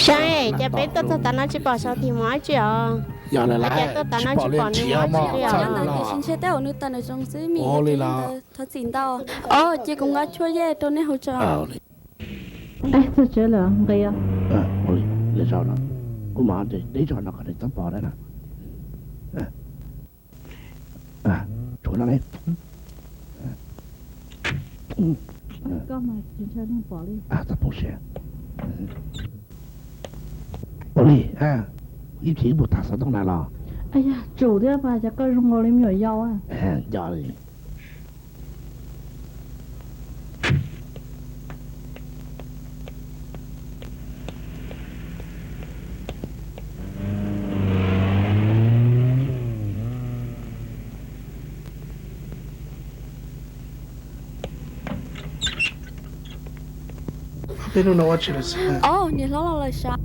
Saib, cas peb tuaj txog tav no tsis pom Saum Thim mus dab tsi os? Cas tuaj tav no tsis pom nws mus dab tsi li os? Thov txim ntau. Ces kuv nqa tshuaj yej rau nej hauv tso. Txog tsev lawm nqis. Kuv mam deb zog no kom nws txhob pom dab no. Tshuav no ne. Koj mas tsis ntshai neeg pom li. Txhob poob siab. Ua li, ib chim ib puas tag xov tooj na los? Yog tsum thiab mas, cas koj zoo nkaus li me nyuam yaus. Nco li. Peb hnub no ua tsis lawm xwb. Niam hlob los lawm sav.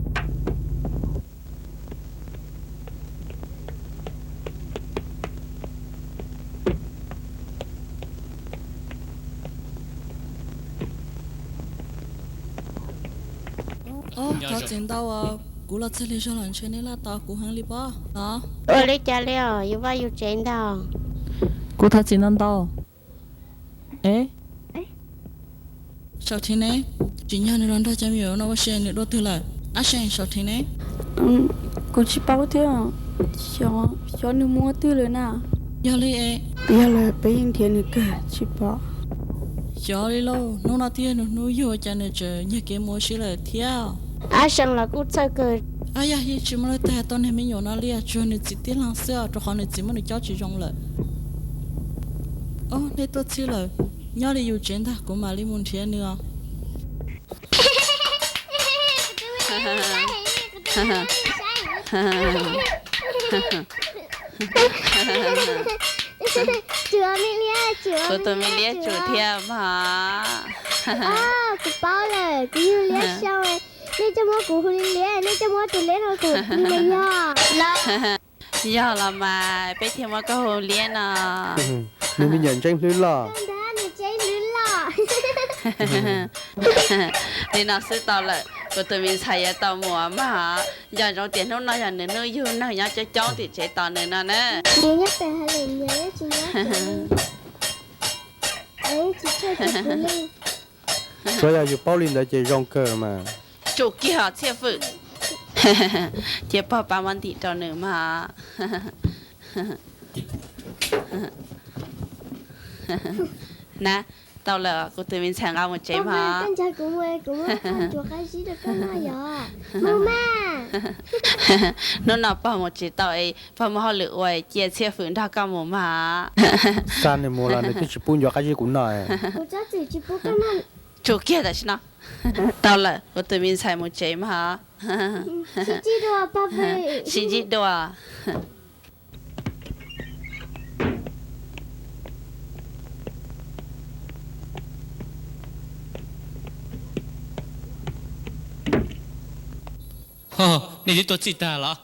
Thov txim ntau, kuv los txog li zog los ntshe nej laj tos kuv heev li pob los. Ua li cas li os, yus vaj yus tsev ntag. Kuv thov txim ntau ntau. Saum Thim ne? Tsim nyog nws los nrog cov me nyuam no ua si, nws dua twg lawm? Ab Seej, Saum Thim ne? Kuv tsis paub thiab, xyov nws mus ua twg lawm na. Yog li, yog lawm peb yeej nrhiav nws kawg tsis pom. Xyov li lauj, hnub no twb yog nws hnub yug cas nws tseem nyiag kev mus ua si lawm thiab. Ab Seej los kuj txhawj kawg. Yog yeej tsis muaj leej twg hais tau niag me nyuam no li, tsuas nws txiv tij laug xwb, rau qhov nws txiv muab nws cob tsis zoo lawm. Ob, nej tuaj txhij lawm, nyob li yus tsev ntag, kuv mam li mus nrhiav nws os. Kuv tus me liab tsum thiab mas. Kuv paub lawm, kuv yug liab xyoo. Nej coj muab kuv hu li liab, nej coj muab tus liab no kuv li mas yog. Yog los mas peb thiaj muab koj hu liab no. Nws me nyuam ntseeb hlwb loj. Li no xwb tau lawm, kuv tus me ntxhais yuav tau mus mas. Nco ntsoov tias hnub no yog nws hnub yug, neeg nyob coob coob tim tsev tos nws no na. Tsuav yog yus paub li ntawd ces zoo kawg mas. Tsum kiag os Txhiaj Fwm. Cia pog pab muab ntim rau nws mas. Na, tau lawm, kuv tus me ntxhais nqa mus tsev mas. Hnub no pog mus tsis tau es pog muaj hauj lwm ua, cia Txhiaj Fwm nrog koj mus mas. Xa nws mus los nws twb tsis pub ncuav qab zib kuv noj. Tsum kiag tam sim no. Tau lawm, kuv tus me ntxhais mus tsev mas. Sib ntsib dua. Nej twb tuaj txij tag los?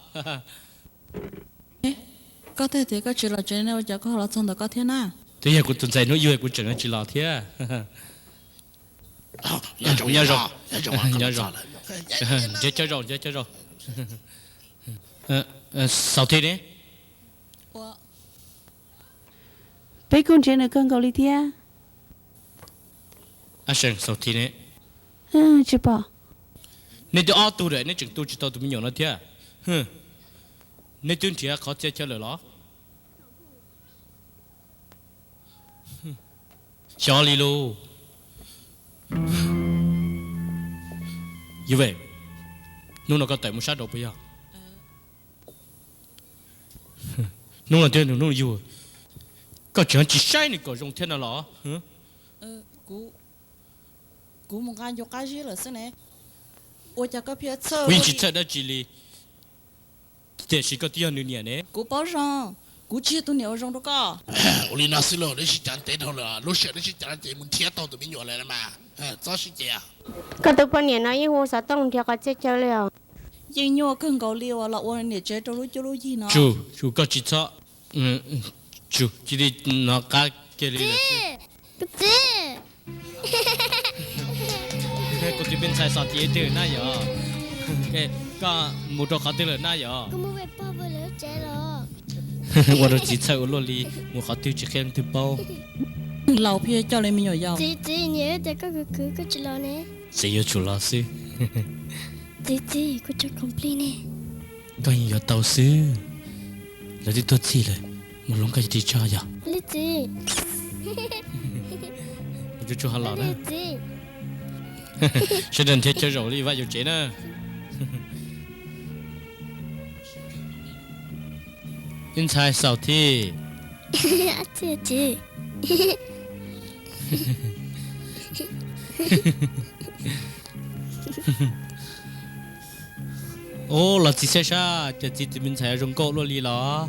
Koj twb tias koj tsis los tsev ne, ua cas koj ho los txog ntawm koj thiab na? Twb yog kuv tus ntxhais hnub yug kuv tseem tsis los thiab. Nyob zoo, nyob zoo. Nyob zoo, nyob zoo. Xaus Thim ne? Peb kuj nrhiav nws kawg nkaus li thiab. Ab Seej, Xaus Thim ne? Tsis pom. Nej twb ob tug lawm, nej tseem tu tsis tau tus me nyuam no thiab. Nej twb nrhiav qhov txhia chaw lawm los? Xyov li lauj. Yus ve, hnub no koj tawm mus sab nraud puas yog? Hnub no twb yog hnub yug, koj tseem tsis saib nws kom zoo thiab no los? Kuv mus nqa ncuav qab zib lawm xwb ne. Ua cas koj pheej txhawj? Kuv yeej tsis txhawj dab tsi li. Tiam sis koj twb yog nws niam ne. Kuv paub zoo, kuv tsis yog tus niam uas zoo rau koj. Ua li no xwb los, neb sib cav ntev dhau lawm, lub sij hawm neb sib cav ces mus nrhiav tau tus me nyuam lawm mas. Txhob sib cav. Koj tus poj niam no yeej hu xov tooj nrhiav qhov txhia chaw li os. Yeej nyuaj kawg nkaus li uas los ua niam tsev rau lub cuab lub yig no. Tsum, tsum, koj tsis txhob, tsum cia li hnov qab kiag li. Kuv tus me ntxhais Xaus Thim twg na yog? Koj mus rau qhov twg lawm na yom? Kuv mus ve pog vwm lawv tsev los. Ua rau txiv txhawj ua luaj li, mus qhov twg tsis qhia leej twg paub. Laus pheej coj li me nyuam yaus. Txiv, txiv, niam tias koj khwv khwv koj tsis los ne. Txiv yuav tsum los xwb. Txiv, txiv, kuv tso khoom plig ne. Koj yeej yuav tau xwb. Lawv twb tuaj txhij lawm, mus hloov koj cov ris tsho yog. Li txiv. Mus tsuag tsuag ho los na. Sawv daws nrhiav chaw zaum li vaj zaum tsev na. Ib ntxhais xaus thib. Ub, los txiv saib sab, cas txiv tus me ntxhais zoo nkauj luaj li los.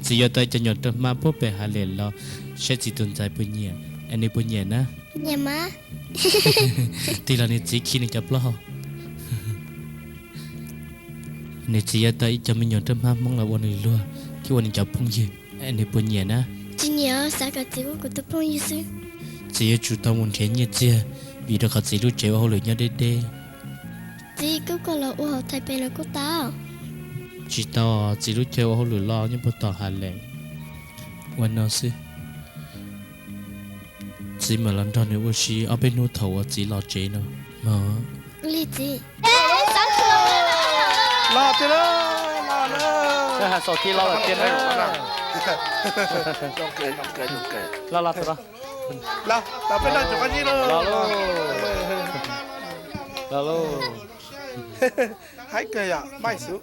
Txiv yuav tau ib co me nyuam rau hmab puag pem hav lem los saib txiv tus ntxhais puas nyiam, es nws puas nyiam na. Tig los nws txiv khi nws cov plaub hau. Nws txiv yuav tau ib co me nyuam rau hmab Hmoob los ua nws luag thiab ua nws cov phooj ywg, es nws puas nyiam na. Tsis nyiam, xav kom txiv ua kuv tus phooj ywg xwb. Txiv yuav tsum tau mus nrhiav nyiaj txiag, vim rau qhov txiv lub tsev ua hauj lwm nyob deb deb. Txiv, koj los ua hauv Thaib Pes los kuj tau. Tsis tau, txiv lub chaw ua hauj lwm los nyob puag tom hav lem. Ua no xwb, txiv mam los nrog nws ua si ob peb hnub thaum uas txiv los tsev no. Los tiag, los tiag. Los, los, peb noj cov qab zib lauj. Los lauj. Haib kawg yom, maj xwb.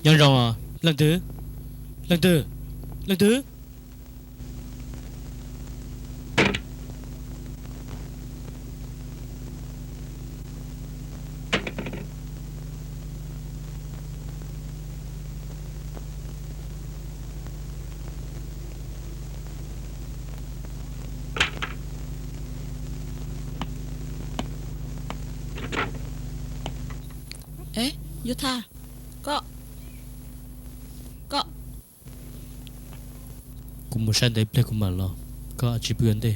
Nyob zoo, leej twg? Leej twg? Leej twg? Yuav tham, koj, koj. Kuv mus saib ntawv ib pliag kuv mam los, koj tsis pw ua ntej.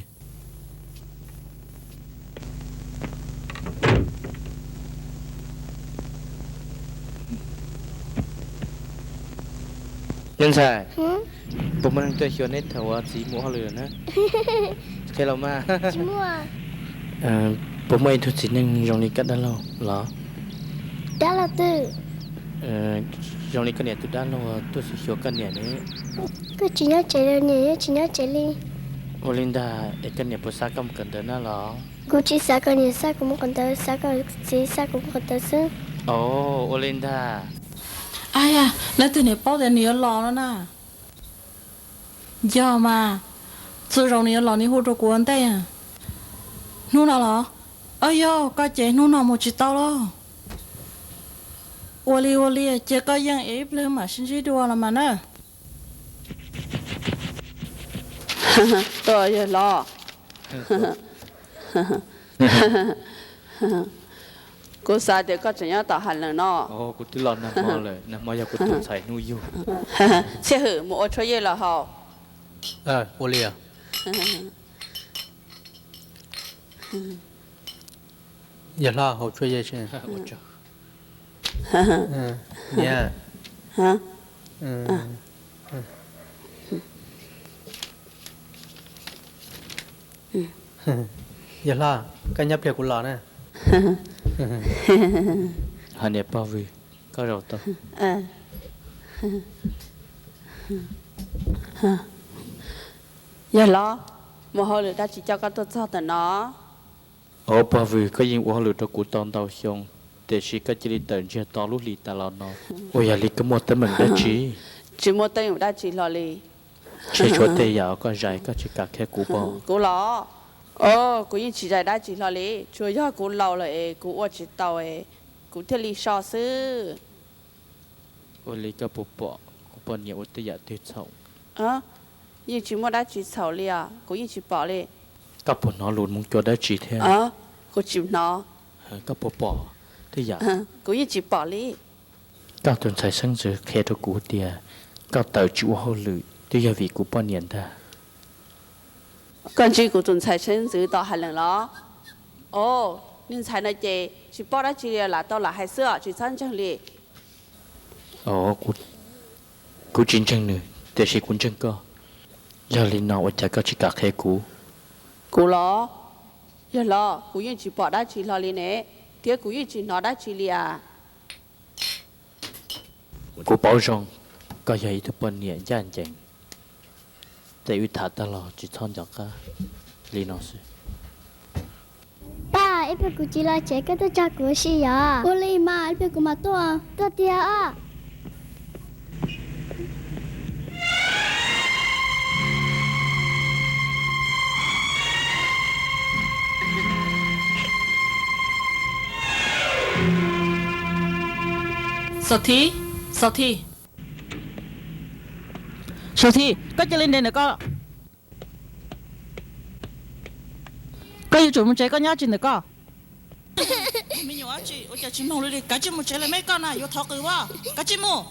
Nyab ntxhais, puas muaj neeg tuaj xyuas neb thaum uas txiv mus hauj lwm na? Qhia los mas. Puas muaj ib tug txiv neej zoo li koj dab laug los? Dab laug twg? Zoo li koj niam tus dab laug tuaj xyuas koj niam ne. Koj tsis nyob tsev los niam yeej tsis nyob tsev li. Ua li ntag, es koj niam puas xa koj mus kawm ntawv na los? Kuv tsis xav kom niam xa kuv mus kawm ntawv, xav kom txiv xa kuv mus kawm ntawv xwb. Ua li ntag. Yog leej twg niam paub tias nws yuav los no na? Yog mas, txhua zaus nws yuav los nws hu rau kuv ua ntej. Hnub no los? Ob yog koj ces hnub no mus tsis tau lauj. Ua li ua li ces koj yeej es ib pliag mam sib ntsib dua los mas na. Tuaj yawg hlob. Kuv xav tias koj tseem nyob tom hav leem no. Kuv twb los nag hmo lawm, nag hmo yog kuv tus ntxhais hnub yug. Txhiaj Hwm, mus ua tshuab yej los haus. Ua li. Yawg hlob, haus tshuab yej seb. Yawg hlob, koj nyob pliag kuv los na. Hos niam pog Vwm, koj zaum tau. Yawg hlob, muaj hauj lwm dab tsi coj koj tuaj txog ntawm no? Au, pog Vwm, koj yeej ua hauj lwm rau kuv tau ntau xyoo, tiam sis koj cia li tawm ntsiag to lub hlis tas los no, ua yog li koj muaj teeb meem dab tsi? Tsis muaj teeb meem dab tsi hlo li. Ntshe tshuav tej yam koj zais koj tsis kam qhia kuv pom. Kuv los? Au, kuv yeej tsis zais dab tsi hlo li, tsuas yog kuv laus lawm es kuv ua tsis tau es kuv thiaj li so xwb. Ua li koj puas pom kuv poj niam ua tej yam twg txhaum? Yeej tsis muaj dab tsi txhaum li os, kuv yeej tsis pom li. Koj puas hnov lus Hmoob Cua dab tsi thiab? Kuv tsis hnov. Koj puas pom tej yam? Kuv yeej tsis pom li. Koj tus ntxhais xeeb ntxwv qhia rau kuv tias koj tawm tsis ua hauj lwm twb yog vim kuv poj niam ntag. Koj ntsib kuv tus ntxhais xeeb ntxwv tom hav leem los? Au, niag ntxhais no ces tsis paub dab tsi li, lam tau lam hais xwb os, tsis txhob ntseeg li. Au, kuv tsis ntseeg nws, tiam sis kuv ntseeg koj. Yog li no ua cas koj tsis kam qhia kuv? Kuv los? Yawg hlob, kuv yeej tsis pom dab tsi hlo li ne, thiab kuv yeej tsis hnov dab tsi li as. Kuv paub zoo, koj yog ib tug poj niam ncaj ncees, ces wb tham tag los tsis txhob nco qab li no xwb. Pab, ib pliag kuv tsis los tsev koj tuaj txog kuv ua si yom? Ua li mas, ib pliag kuv mam tuaj. Tuaj tiag os. Xav Thib, Xav Thib, Xav Thib, koj cia li nres ntawm ko. Koj yuav tsum mus tsev, koj nyob tsis ntawm ko. Me nyuam dab tsi ua cas tsis mloog li li? Kav tsij mus tsev lawm, me koj na yuav thov qws as, kav tsij mus.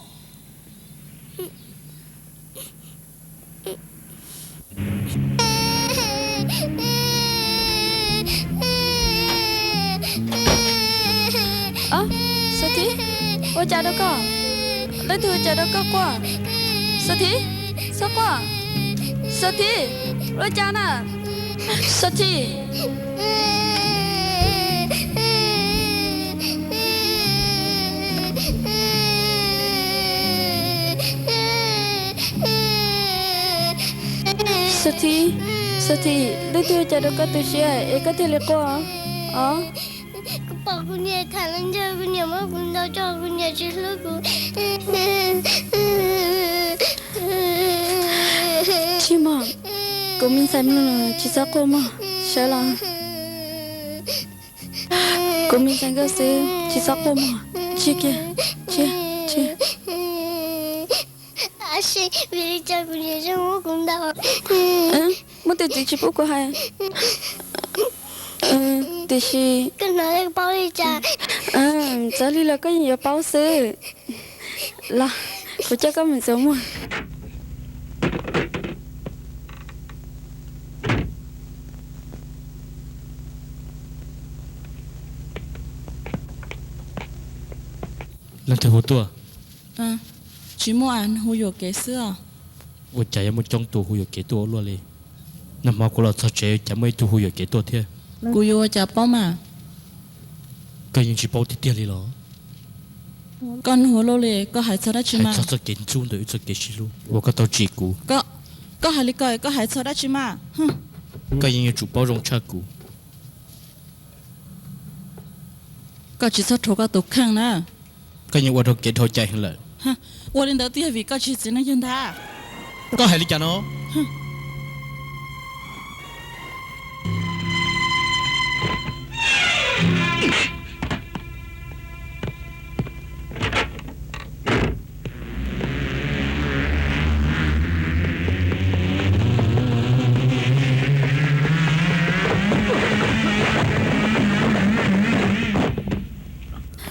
Xav Thib, ua cas rau koj? Leej twg ua cas rau koj quaj? Xav Thib, txhob quaj. Xav Thib, ua cas na? Xav Thib. Xav Thib, Xav Thib, leej twg ua cas rau koj tu siab es koj thiaj li quaj os? Kuv pom kuv niam tham leej twg, kuv niam muab kuv ntaus tso, kuv niam tsis hlub kuv. Tsis mog, kuv me ntxhais mloog, tsis txhob quaj mog, sawv los. Kuv me ntxhais nkauj xwb, tsis txhob quaj mog, tsis kiag, tsis, tsis. Ab, vim li cas kuv niam zoo muab kuv ntaus? Muaj tus txiv tsis pub kuv hais. Tiam sis koj hnov paub li cas? Txawm li los koj yeej yuav paub xwb. Los, kuv coj koj mus txuas muag. Leej twg hu tuaj? Tsis muaj, hu yuam kev xwb os. Ua cas yuav muaj coob tus hu yuam kev tuaj ua luaj li? Nag hmo kuv los txog tsev cas muaj ib tug hu yuam kev tuaj thiab. Kuv yuav ua cas paub mas. Koj yeej tsis paub tiag tiag li los? Koj nug ua luaj li, koj hais txog dab tsi mas? Hais txog txoj kev ntxub ntawm wb txoj kev sib hlub uas koj tau tsim kuv. Koj hais li ko, koj hais txog dab tsi mas? Koj yeej yuav tsum paub zoo tshaj kuv. Koj tsis txhob rhuav koj tus kheej na. Koj yeej ua rau kev dhau cai heev lawm. Ua li ntawd twb yog vim koj tsis txiv neej yawg ntag. Koj hais li cas no?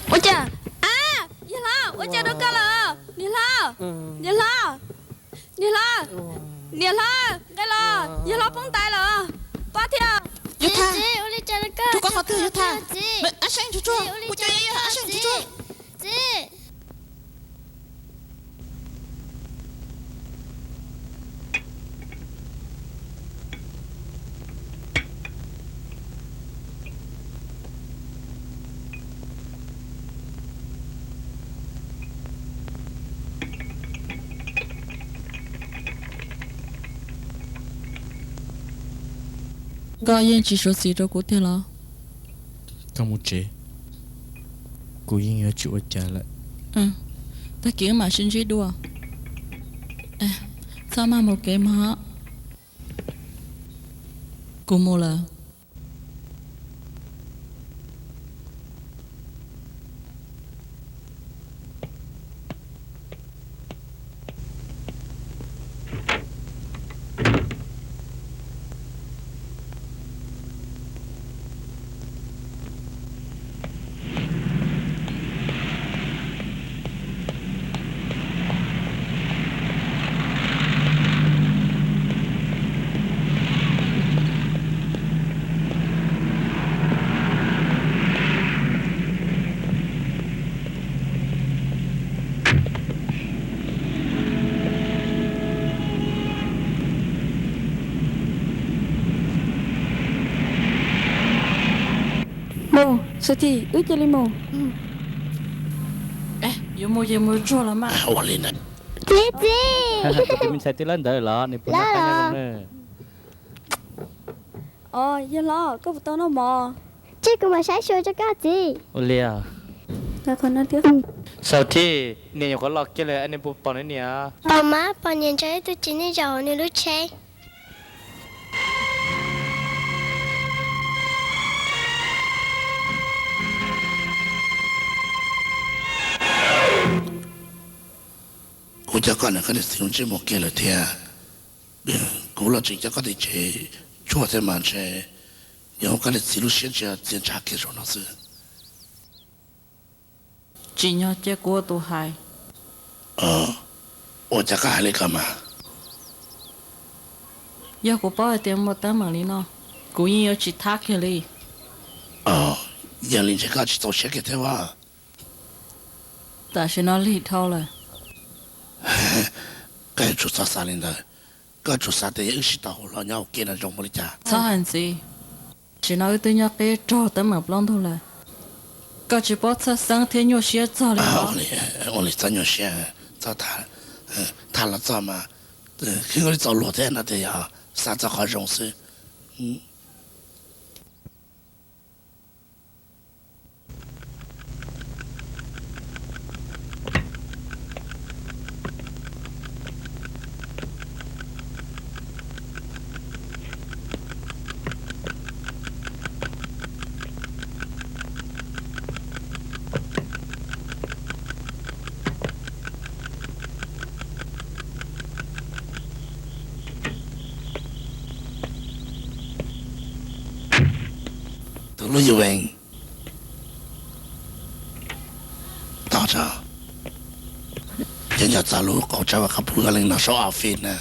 Ua cas, a, yawg hlob, ua cas rau koj lawm? Niam hlob, niam hlob, niam hlob, niam hlob, nqe los yawg hlob poob tais lawm, pab thiab. Yawg Thaj, rau koj qhov twg Yawg Thaj? Ab seej tsuag tsuag, kuv cov yawg ab seej tsuag tsuag. Koj yeej tsis suav txim rau kuv tiag los? Koj mus tsev, kuv yeej yuav tsis ua cas lawm. Tag kis wb mam sib ntsib dua. Txhob maj mus kev mog. Kuv mus lawm. Mus, Xav Thim, wb cia li mus. Yuav mus ces mus tsuag los mas. Ua li ntawd. Txiv, txiv, tus me ntxhais twb lawb ntawd los nws puas noj qab nyob zoo na? Os, yawg hlob, koj puas tau noj mov? Tsis, kuv mam saib xyuas rau koj txiv. Ua li os. Xav Thim, niam nyuam qhuav los kiag lawm, nej puas pom nws niam? Pom mas, pom niam nrog ib tug txiv neej zaum hauv nws lub tsheb. Kuv coj koj niam koj niam txiv lub ntsej muag kiag lawm thiab. Kuv los tseem coj koj tim tsev tshuaj thiab mas ntshe yog koj niam txiv lub siab ntshe txias ntsha kiag zaum no xwb. Tsim nyog cia kuv ua tus hais. Ua cas koj hais li ko mas? Yog kuv paub hais tias muaj teeb meem li no, kuv yeej yuav tsis thab kiag li. Yog li ntshe koj tsis txaus siab kiag thiab as. Tam sim no lig dhau lawm. Koj yuav tsum txhob xav li ntawd. Koj tsuas xav tias yog wb sib tau hauv los nyob ua ke no zoo ua li cas. Txhob hais ntxiv. Tam sim no wb twb nyob qib raug teeb meem plaub ntug lawm. Koj tsis paub txhawj xeeb thiab nyuaj siab txog li os. Ua li txhob nyuaj siab, txhob tham, tham los txog mas khwv li txaus luag thiab no tias yog xav txog qhov zoo xwb. Tus lub yuv vees tog tso, cov nyom txog lub qauv tsawb vam qab pug koj leej no saub office na.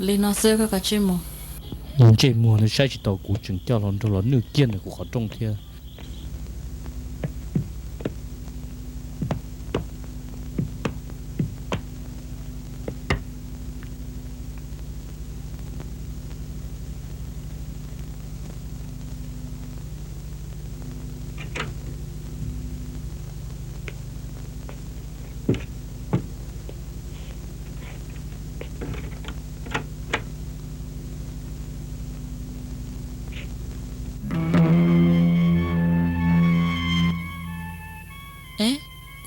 Li no xwb koj kav tsij mus. Ntsej muag no saib tsis taus kuv tseem coj los nrog los nwj kiag ntawm kuv qhov rooj thiab.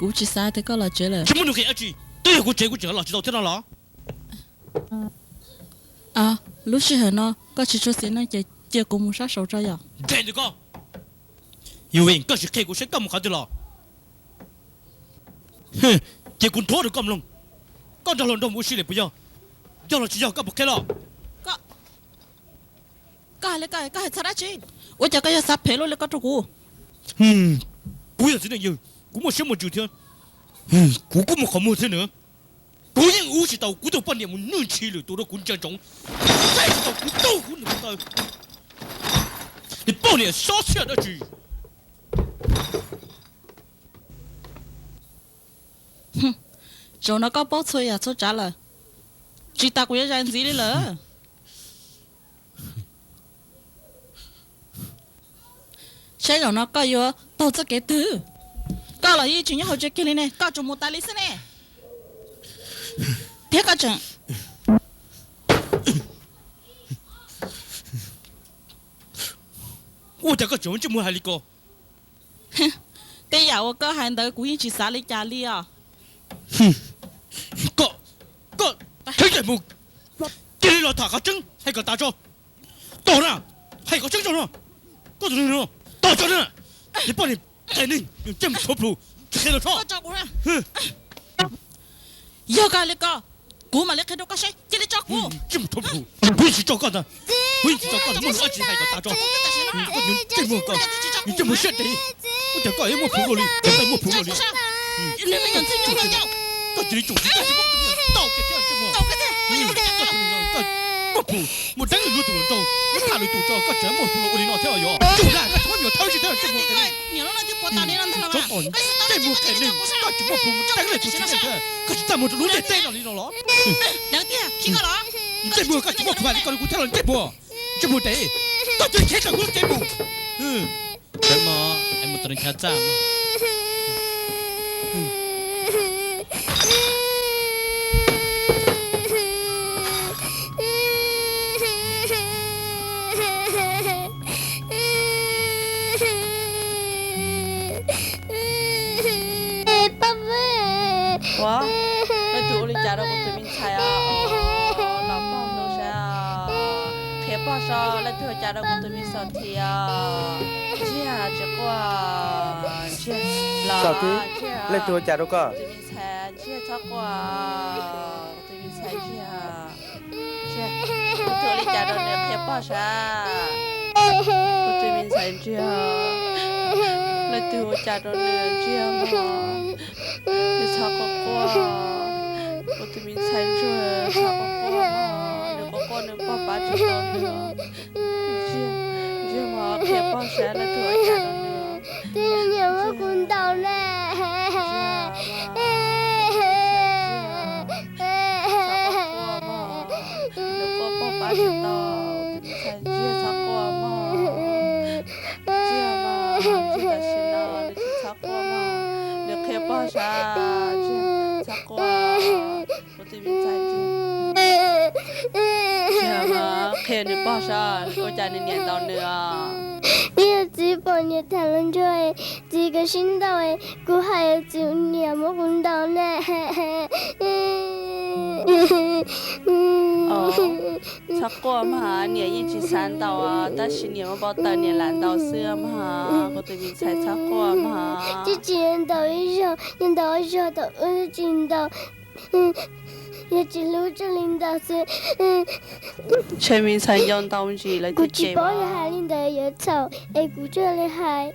Kuv tsis xav tias koj los tsev lawm. Tsis muaj nuj nqis dab tsi, twb yog kuv tsev kuv tseem los tsis tau thiab no los? Lub sij hawm no koj tsis tshua xis neej ces cia kuv mus sab saud tso yom. Nres ntawm koj, Yus Vij, koj sim qhia kuv saib koj mus qhov twg los. Ces kuv nrhuav rau koj mloog. Koj nrog luag nraug mus ua si lawm puas yog? Yog los tsis yog koj puas qhia los? Koj hais li ko koj hais txog dab tsi? Ua cas koj yuav xav phem luaj li ko rau kuv? Kuv yog txiv neej yawg, kuv muaj siab muaj ntsws thiab. Kuv kuj muaj qhov muag thiab na. Kuv yeej ua tsis tau kuv tus poj niam mus nwj ntshis lwm tus rau kuv ntsia ntsoov. Saib tsis tau kuv tub kuv niam taw. Niag poj niam sob txhiaj dab tsi? Zaum no koj paub txhua yam txhua tsav lawm, tsis tas kuv yuav zais ntxiv li lawm. Saib zaum no koj yuav taug txoj kev twg? Koj los yeej tsis nyob hauv tsev kiag li ne, koj tsuas mus tas li xwb ne. Thiab koj tseem, ua cas koj tseem muaj ntsej muag hais li ko? Tej yam uas koj hais ntawd kuv yeej tsis xav li cas li os. Koj, koj, kheev mus, cia li los tham qhov tseeb hais kom tas tso. Tos na, hais qhov tseeb tso no. Koj tus neeg no, tos tso na. Niag poj niam qias neeg, ntsej muag thuav plhus, tsis qhia los tso. Yog koj li ko, kuv mam li qhia rau koj saib, cia li tso kuv. Ntsej muag thuav plhus, kuv yeej tsis tso koj ntag. Kuv yeej tsis tso koj, muaj lus dab tsi hais kom tas tso. Koj ntsej muag koj, ntsej muag siab dev, ua cas koj yuav muaj plhus luaj li, koj muaj plhus luaj li. Koj cia li tsum tsis, koj tsis muaj, tau kiag thiab ntsej muag. Koj muaj plhus, muaj deev lwm tus hluas nraug, muaj tham lwm tus tso, koj tseem muaj plhus ua li no thiab los yog? Tsum na, koj tsis muaj me nyuam thawb tsi thiab ntsej muag qias neeg. Tsov tom ntsej muag qias neeg, koj tsis muaj plhus mus deev lwm tus txiv neej thiab, koj tsis txaj muag rau lub ntiaj teb no li no los? Ntsej muag, koj tsis muaj plhus hais li ko rau kuv thiab los ntsej muag? Ntsej muag dev, koj cia li khiav tawm kuv lub tsev mus. Sawv mog, es mus tus neeg chaw txaj mog. Ua, leej twg ua li cas rau kuv tus me ntxhais os? Los pog hnub sav, qhia pog saib leej twg ua cas rau kuv tus me xaum thiab. Ntsiag tsis quaj, ntsiag los, leej twg ua cas rau koj? Kuv tus me ntxhais ntsiag txhob quaj, kuv tus me ntxhais ntsiag. Ntsiag, leej twg ua li cas rau nws qhia pog saib. Kuv tus me ntxhais ntsiag, leej twg ua cas rau nws ntsiag mog. Nws txhob quaj quaj, kuv tus me ntxhais ntsuag txhob quaj quaj mog, nws quaj quaj nws pog pab tsis tau nws. Ntsiag, ntsiag mog, qhia pog saib leej twg ua cas rau nws. Twb yog nyiam muab kuv ntaus na. Txhob quaj quaj mog, nws quaj pog pab tsis tau, tus me ntxhais ntsiag txhob quaj mog. Ntsiag mog, ntsiag tam sim no nws tsis txhob quaj mog, nws qhia pog saib, ntsiag txhob quaj, kuv tus me ntxhais ntsiag. Ntsiag mog, qhia nws pog saib ua cas nws niam ntaus nws os. Yog txiv pom niam tham hluas nraug, txiv kov sib ntaus, kuv hais txiv niam muab kuv ntaus na. Txhob quaj mog, niam yeej tsis xav ntaus, tab sis niam muaj npau taws niam lam ntaus xwb mog, kuv tus me ntxhais txhob quaj mog. Tsis tsis ntaus ib zaug, ntaus ib zaug thaum wb tsis ntaus, yog tsis hlub tsuas li ntawd xwb. Ntshe me ntxhais nco ntau ntsis lawm, kuv tsis paub yog hais li ntawd yuav txhaum es kuv thiaj li hais.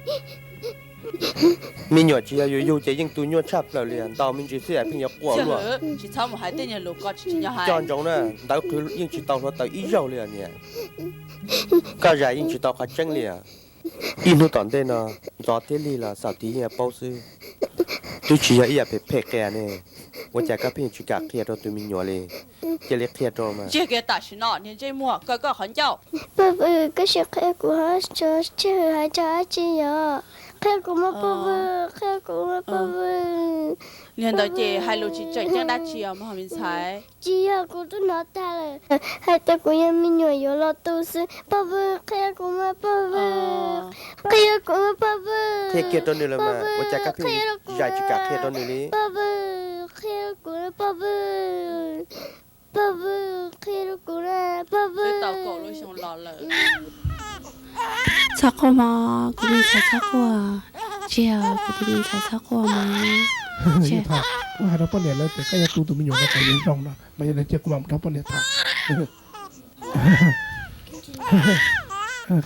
Me nyuam tsis yog yus yug ces yeej tu nyuaj tshaj plaws li, ntaus me ntsis xwb es pheej yuav quaj luaj. Tsis txhob mus hais tej nyuag lus ko tsis tsim nyog hais. Coj ntsoov na, ntawv qhwv yeej tsis tau hluav taws ib zaug li os niam. Koj zais yeej tsis tau qhov tseeb li os. Ib hnub tom ntej no, Ntxov thiab Lig los xaum tiv yeej paub xwb. Twb tsis yog ib yam phem phem qias ne, ua cas koj pheej tsis kam qhia rau tus me nyuam li? Cia li qhia rau mas. Ntsiag kiag tam sim no niag ntsej muag kaw koj qhov ncauj. Koj sim qhia kuv ho tso tsij hwm hais tso dab tsi yom? Qhia kuv mas pog Vwm, qhia kuv mas pog Vwm. Li ntawd ces hais lus tsis tseem ceeb dab tsi os mog me ntxhais. Tsis yog, kuv twb hnov tag lawm, hais tias kuv yog me nyuam yuav los tu xwb. Pog Vwm, qhia kuv mas pog Vwm, qhia kuv mas pog Vwm. Qhia kiag rau nws lawm mas ua cas koj pheej zais tsis kam qhia rau nws li? Pog Vwm, qhia kuv pog Vwm. Pog Vwm, qhia rau kuv na, pog Vwm. Twb tau kaum lub xyoo los lawm. Txhob quaj mog, kuv tus me ntxhais txhob quaj. Ntsia, kuv tus me ntxhais txhob quaj mog. Kuv hais rau poj niam lawv tias koj yuav tu tus me nyuam no kom zoo no mas yog li cia kuv mam mus rau poj niam tham.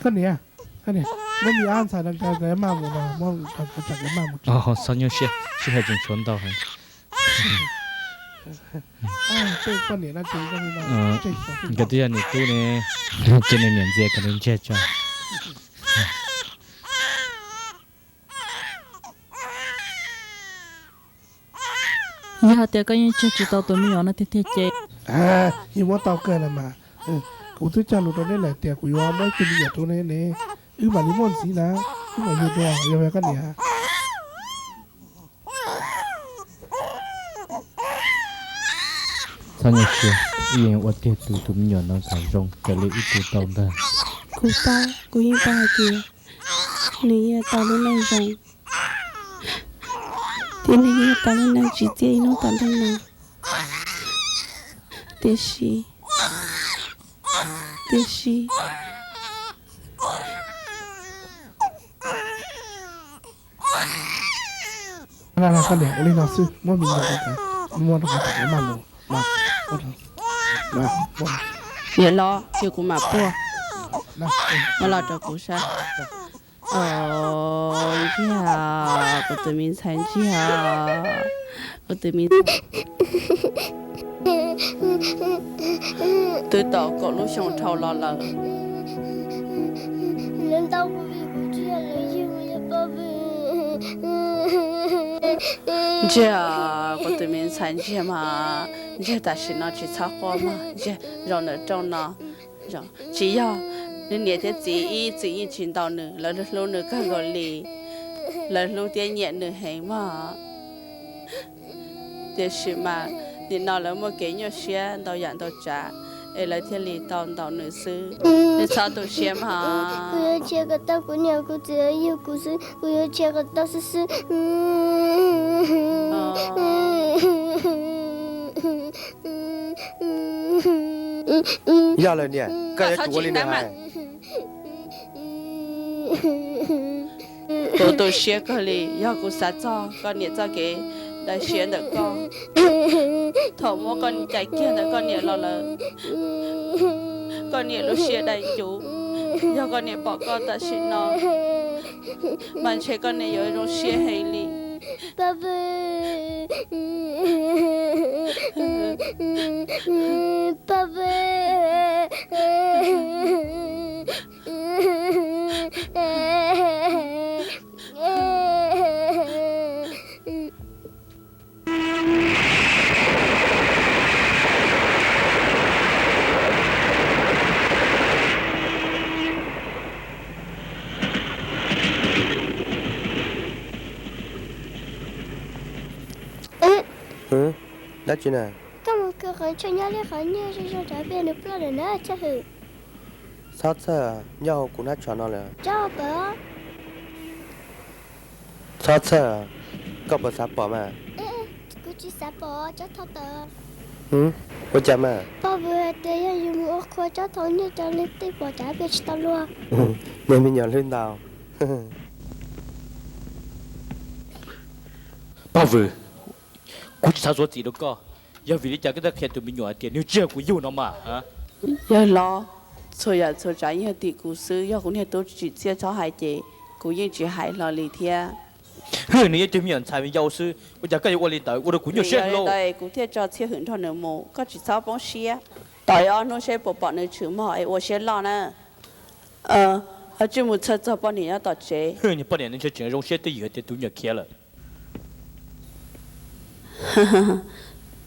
Koj niam, muab me ab ntxhais no maj mus no, muab tsam maj mus. Txhob nyuaj siab, sij hawm tseem tshuav ntau heev. Nkawd twb yog niam tub ne, ces nws niam ntxias kom nws ntsiag tso. Yog tias koj yeej tsawg tsis tau tus me nyuam no tiag tiag ces, yeej muab tau kawg los mas. Kuv twb cog lus rau neb lawm tias kuv yuav muab ib tug me nyuam rau neb ne, wb mam li muaj ntxiv na, wb mam yug dua, yog koj niam. Txhob nyuaj siab, wb yeej ua tiag tu tus me nyuam no kom zoo raws li wb tu tau ntag. Kuv paub, kuv yeej paub hais tias nws yeej tau lub neej zoo, thiab nws yeej tau lub neej tsim txiaj ib hnub tom ntej no. Tiam sis, tiam sis, koj niam, ua li no xwb, muab me nyuam rau, muab rau kuv, maj mus. Niam hlob, cia kuv mam puag. Muab los rau kuv saib. Ntsiag, kuv tus me ntxhais ntsiag, kuv tus me ntxhais twb tau kaum lub xyoo dhau los lawm. Ntsiag, kuv tus me ntxhais ntsiag mas, ntsiag tam sim no tsis txhob quaj mog, ntsiag zaum ntawm rooj no. Tsis yog, nws niam thiab txiv ib txwm yeej tsis ntaus nws, lawv hlub nws kawg nkaus li, lawv hlub thiab nyiam nws heev mog. Tiam sis mas nim no lawv muaj kev nyuaj siab ntau yam ntau tsav, es lawv thiaj li tau ntaus nws xwb. Nws txhob tu siab mog. Kuv yuav nrhiav kom tau kuv niam kuv txiv yug kuv xwb, kuv yuav nrhiav kom tau xwb xwb. Yog lawm niam, koj yuav tsum ua li ntawd hais. Kuv tu siab kawg li, yog kuv xav txog koj niam txoj kev daws siab ntawm koj. Thaum muab koj cais kiag ntawm koj niam los lawm, koj niam lub siab dai cuv. Yog koj niam pom koj tam sim no, mas ntshe koj niam yuav zoo siab heev li. Dab tsi na? Koj mus kawg qhov chaw nyob li qhov nyiaj zoo zoo rov pem nws ploj lawm na Txhawj Hwm. Txhob txhawj, nyob hauv kuv hnab tsho no lawm. Tso pom. Txhob txhawj, koj puas xav pom mas? Kuv tsis xav pom tsob thau tawm. Ua cas mas? Pog Vwm hais tias yog yus mus ua qhua tsob thau nyiaj cov neeg tej pom cas peb tsis tau luag. Niag me nyuam hlwb ntau. Pog Vwm, kuv tsis xav txuav txim rau koj. Yog vim li cas koj thiaj qhia tus me nyuam hais tias nws tsis yog kuv yug no mas? Yawg hlob, txhua yam txhua tsav yeej yog tim kuv xwb, yog kuv niag tub tsim txiaj txhob hais ces kuv yeej tsis hais hlo li thiab. Hwm, nws yog ib tug me nyuam ntxhais me yau xwb, ua cas koj yuav ua li ntawd, ua rau kuv nyuaj siab li ntawd. Kuv thiaj tso Txhawj Hwm nrog nws mus, koj tsis txhob poob siab. Tos ib ob hnub seb puas pom nws tshwm mog es ua siab loj na. Ho tsis mus txhawj txog poj niam nyob tom tsev. Niag poj niam no ntshe tseem zoo siab twb ywm tias tus me nyuam khiav lawm.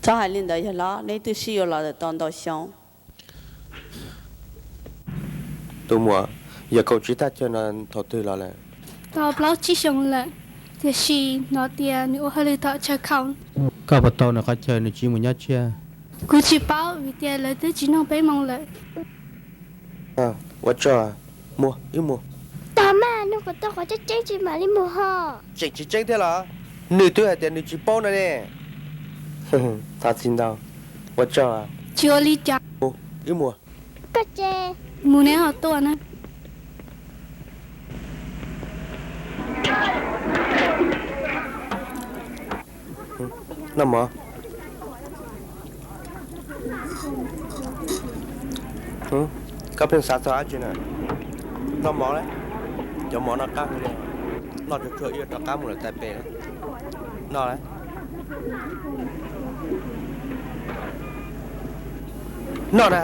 Txhob hais li ntawd yawg hlob, neb twb sib yuav los tau ntau xyoo. Tus muam, yog kaum tsib thaj chaw no thaum twg los lawm? Tau plaub tsib xyoos lawm, tiam sis hnov tias nws ua hauj lwm tom chaw khaus. Koj puas tau nws qhov chaw nws tsis mus nyob tsiab? Kuv tsis paub vim tias lawv twb tsis nug peb moo lawm. Ua tsaug, mus, wb mus. Tog maj, nug kom tau qhov tseeb tseeb tsis mam li mus ho. Tseem tsis tseeb thiab los? Nws twb hais tias nws tsis paub no ne. Thov txim ntau. Ua tsaug. Tsis ua li cas. Wb mus. Koj ces mus neb ho tuaj na. Noj mov. Koj pheej xav txog dab tsi na? Noj mov lauj. Cov mov no qab heev li. Noj tsuag tsuag ib rov qab mus lawm tais pem. Noj lauj. Noj na.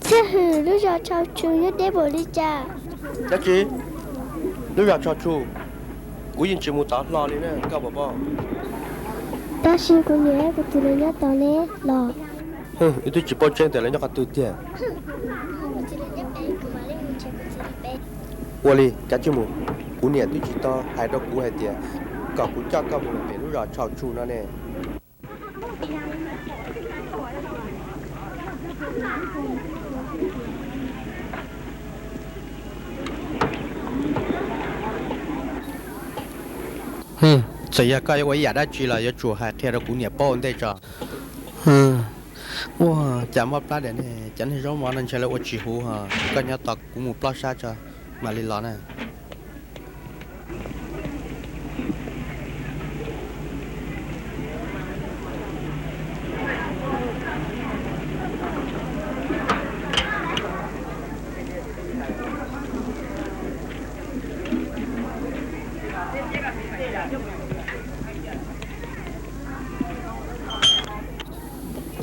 Txhiaj Hwm, lub zos Tshau Tshu nyob deb npaum li cas? Dab tsi? Lub zos Tshau Tshu? Kuv yeej tsis mus tod hlo li na, koj puas paub? Tab sis kuv niam kuv txiv lawv nyob tod ne los. Wb twb tsis paub tseeb tias lawv nyob qhov twg tiag. Ua li, kav tsij mus. Kuv niam twb tsis tau hais rau kuv hais tias kom kuv coj koj mus pem lub zos Tshau Tshu no ne. Txawm yog koj yuav ua ib yam dab tsi los yuav tsum hais qhia rau kuv niam paub ua ntej tso. Ua cas mob plab diam ne, cov niag zaub mov no ntshe lawv ua tsis huv ho. Koj nyob tos kuv mus plob sab tso, mam li los na.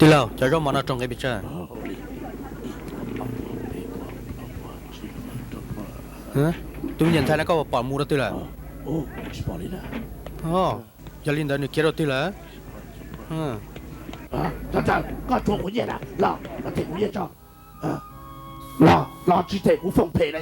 Tij laug, cov zaub mov no rau nqe pes tsawg? Tus me nyuam ntxhais no koj puas pom mus rau twg lawm? Yog li ntawd nws khiav rau twg lawm? Koj rhuav kuv nyiaj na, los los them kuv nyiaj tso. Los los tsis them kuv foom phem na.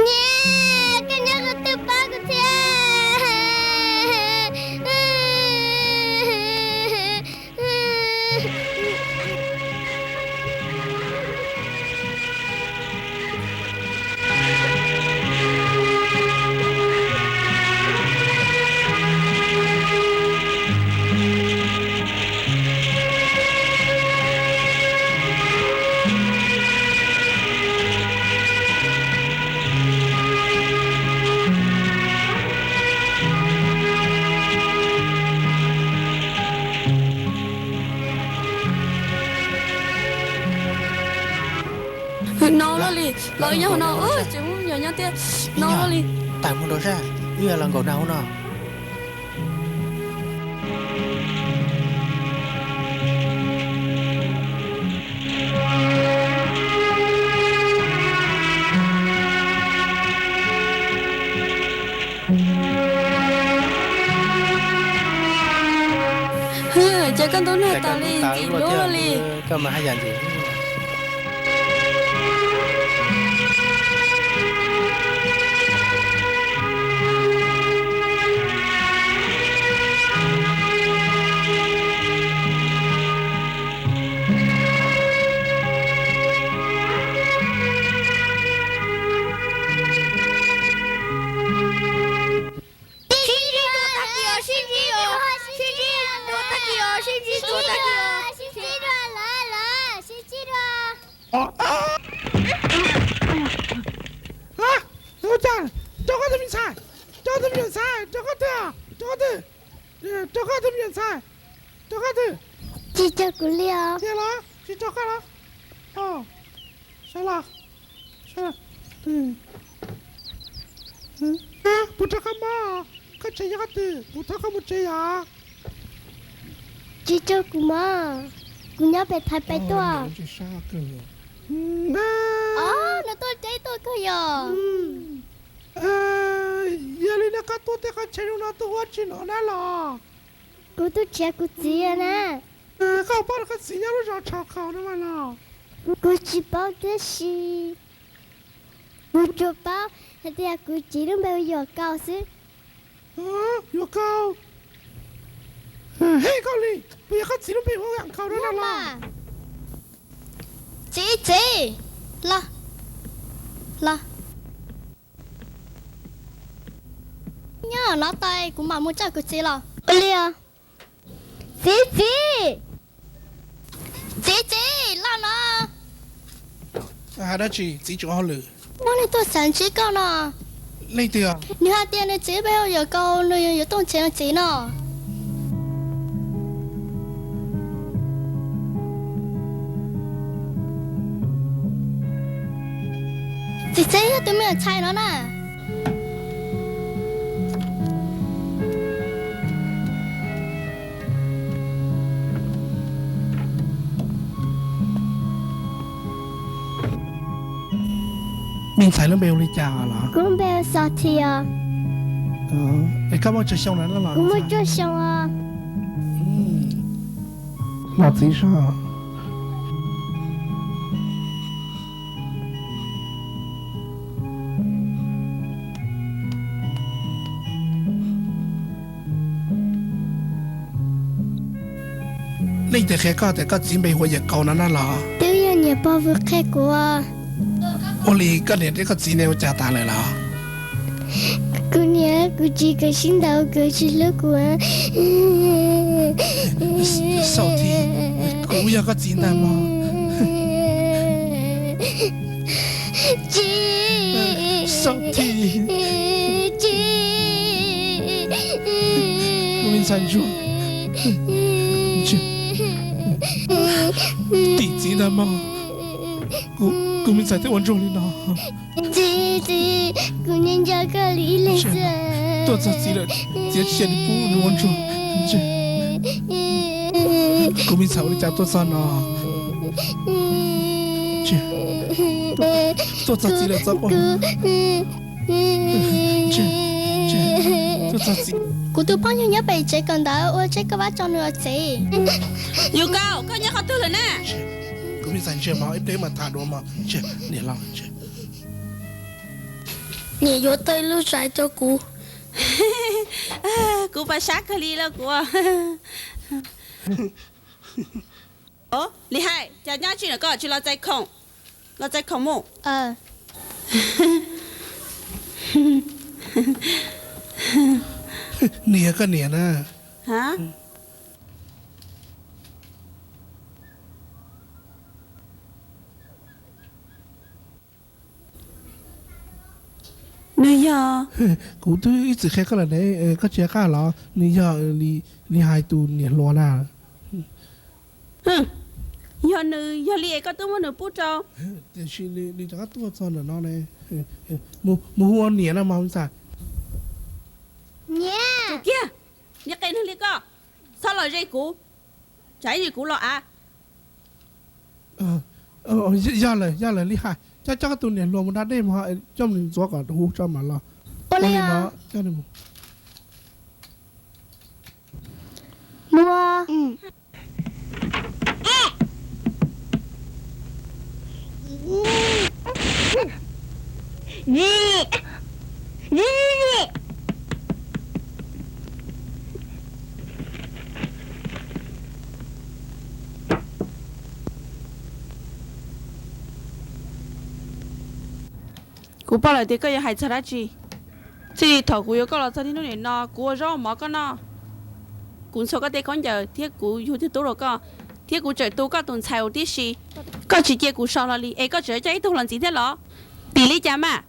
Niam, koj nyob qhov twg pab kuv thiab. No luaj li, los nyob no, tseem muaj me nyuam nyob thiab. No luaj li. Tawm mus rau sab, wb yuav los nkaum nag hauv no. Ces koj ntub nag tas li ntxim hlub li. Koj mas haj yam ntxim hlub. Sib ntsib tuag tag kis os, sib ntsib os, sib ntsib tuag tag kis os, sib ntsib tuag tag kis os, sib ntsib dua lawm, sib ntsib dua. Ua cas, rau qab tus me ntxhais, rau qab tus me nyuam ntxhais, rau qab twg, rau qab twg, rau qab tus me nyuam ntxhais, rau qab twg? Tsis rau kuv li os. Tiag los tsis rau koj los? Sawv los, sawv. Puas rau koj mob? Koj tsev nyob qab twg? Kuv thov koj mus tsev yom. Tsis rau kuv mob, kuv nyob pem Thaib pem tuaj. Nws tuaj tsev tuaj kawg yog. Yog li no koj tuaj tej qhov chaw zoo no tuaj ua tsi no na los? Kuv tuaj nrhiav kuv txiv na. Koj paub koj txiv nyob lub zos Tshauv Qhaus no mas los? Kuv tsis paub tab sis kuv tsuas paub hais tias kuv txiv lub npe hu Yuam Kaus xwb. Yuam Kaus? Hej koj li, puas yog koj txiv lub npe hu Yuam Kaus no na los? Txiv, txiv, los, los. Nyob no tais kuv mam mus coj kuv txiv los. Ua li os. Txiv, txiv. Txiv, txiv, los no. Hais dab tsi txiv tseem ua hauj lwm? Muaj neeg tuaj xav ntsib koj no. Leej twg? Nws hais tias nws txiv lub npe hu Yuam Kaus, nws yuav tuaj nrhiav nws txiv no. Txiv, txiv, yog tus me nyuam ntxhais no na. Me ntxhais lub npe hu li cas los? Kuv lub npe hu Xos Thi os. Es koj muaj tsawg xyoo lawm los? Kuv muaj cuaj xyoo os. Los txiv soj. Leej twg qhia koj tias koj txiv npe hu ua Yawm Kaus no na los? Twb yog niam pog vwm qhia kuv. Ua li koj niam thiab koj txiv nej ua cas tas lawm los? Kuv niam kuv txiv nkawd sib ntaus, nkawd tsis hlub kuv. Xos Thi, kuv yog koj txiv ntag mog. Txiv, Xos Thi, txiv. Ntsuag, tim txiv ntag mog, kuv me ntxhais thiaj ua ntsuag li no. Kuv nco nco koj li ib leeg xwb. Tuaj txog txiv lawm, txiv tsis cia nws pub nws ua ntsuag. Kuv me ntxhais ua li cas tuaj txog no? Tuaj txog txiv lawm txhob quaj. Kuv tus phooj ywg nyob pem tsev kawm ntawv ua ntej koj pab tso nws los tsev. Yus Kaus, koj nyob qhov twg lawm na? Kuv me ntxhais ntsiag mog, ib pliag mam tham dua mog. Niam hlob, niam yuav tau ib lub tsev rau kuv. Kuv pom sab kawg li lauj kuv. Lim Hais, cas nyob tsis na, koj tsis los txais khoom, los txais khoom mus. Niam, koj niam na. Nws yog, kuv twb ib txwm qhia koj lawm ne, koj tsis nco qab los? Nws yog Lim Hais tus niam hluas na. Yog nws yog li es koj twb muab nws pub rau. Tiam sis nws rov qab tuaj txog ntawm no ne. Mus hu niam no mas ntxhais. Niam, kiag, niag qe neeg li koj, txhob los ze kuv, tsam ib ntsis kuv los av. Yog lawm, yog lawm Lim Hais, coj coj koj tus niam hluas mus da dej mog, coj mus ntxuav kom huv tso mam los. Ua li os. Kuv paub lawm tias koj yuav hais txog dab tsi. Txij li thaum kuv yuav koj los txog niaj hnub nim no, kuv ua zaub ua mov koj noj, kuv ntxhua koj tej khaub ncaws thiab kuv yug tug tub rau koj, thiab kuv tseem tu koj tus ntxhais huv tib si. Koj tsis cia kuv so hlo li es koj tseem coj ib tug los ntxiv thiab los? Tim li cas mas?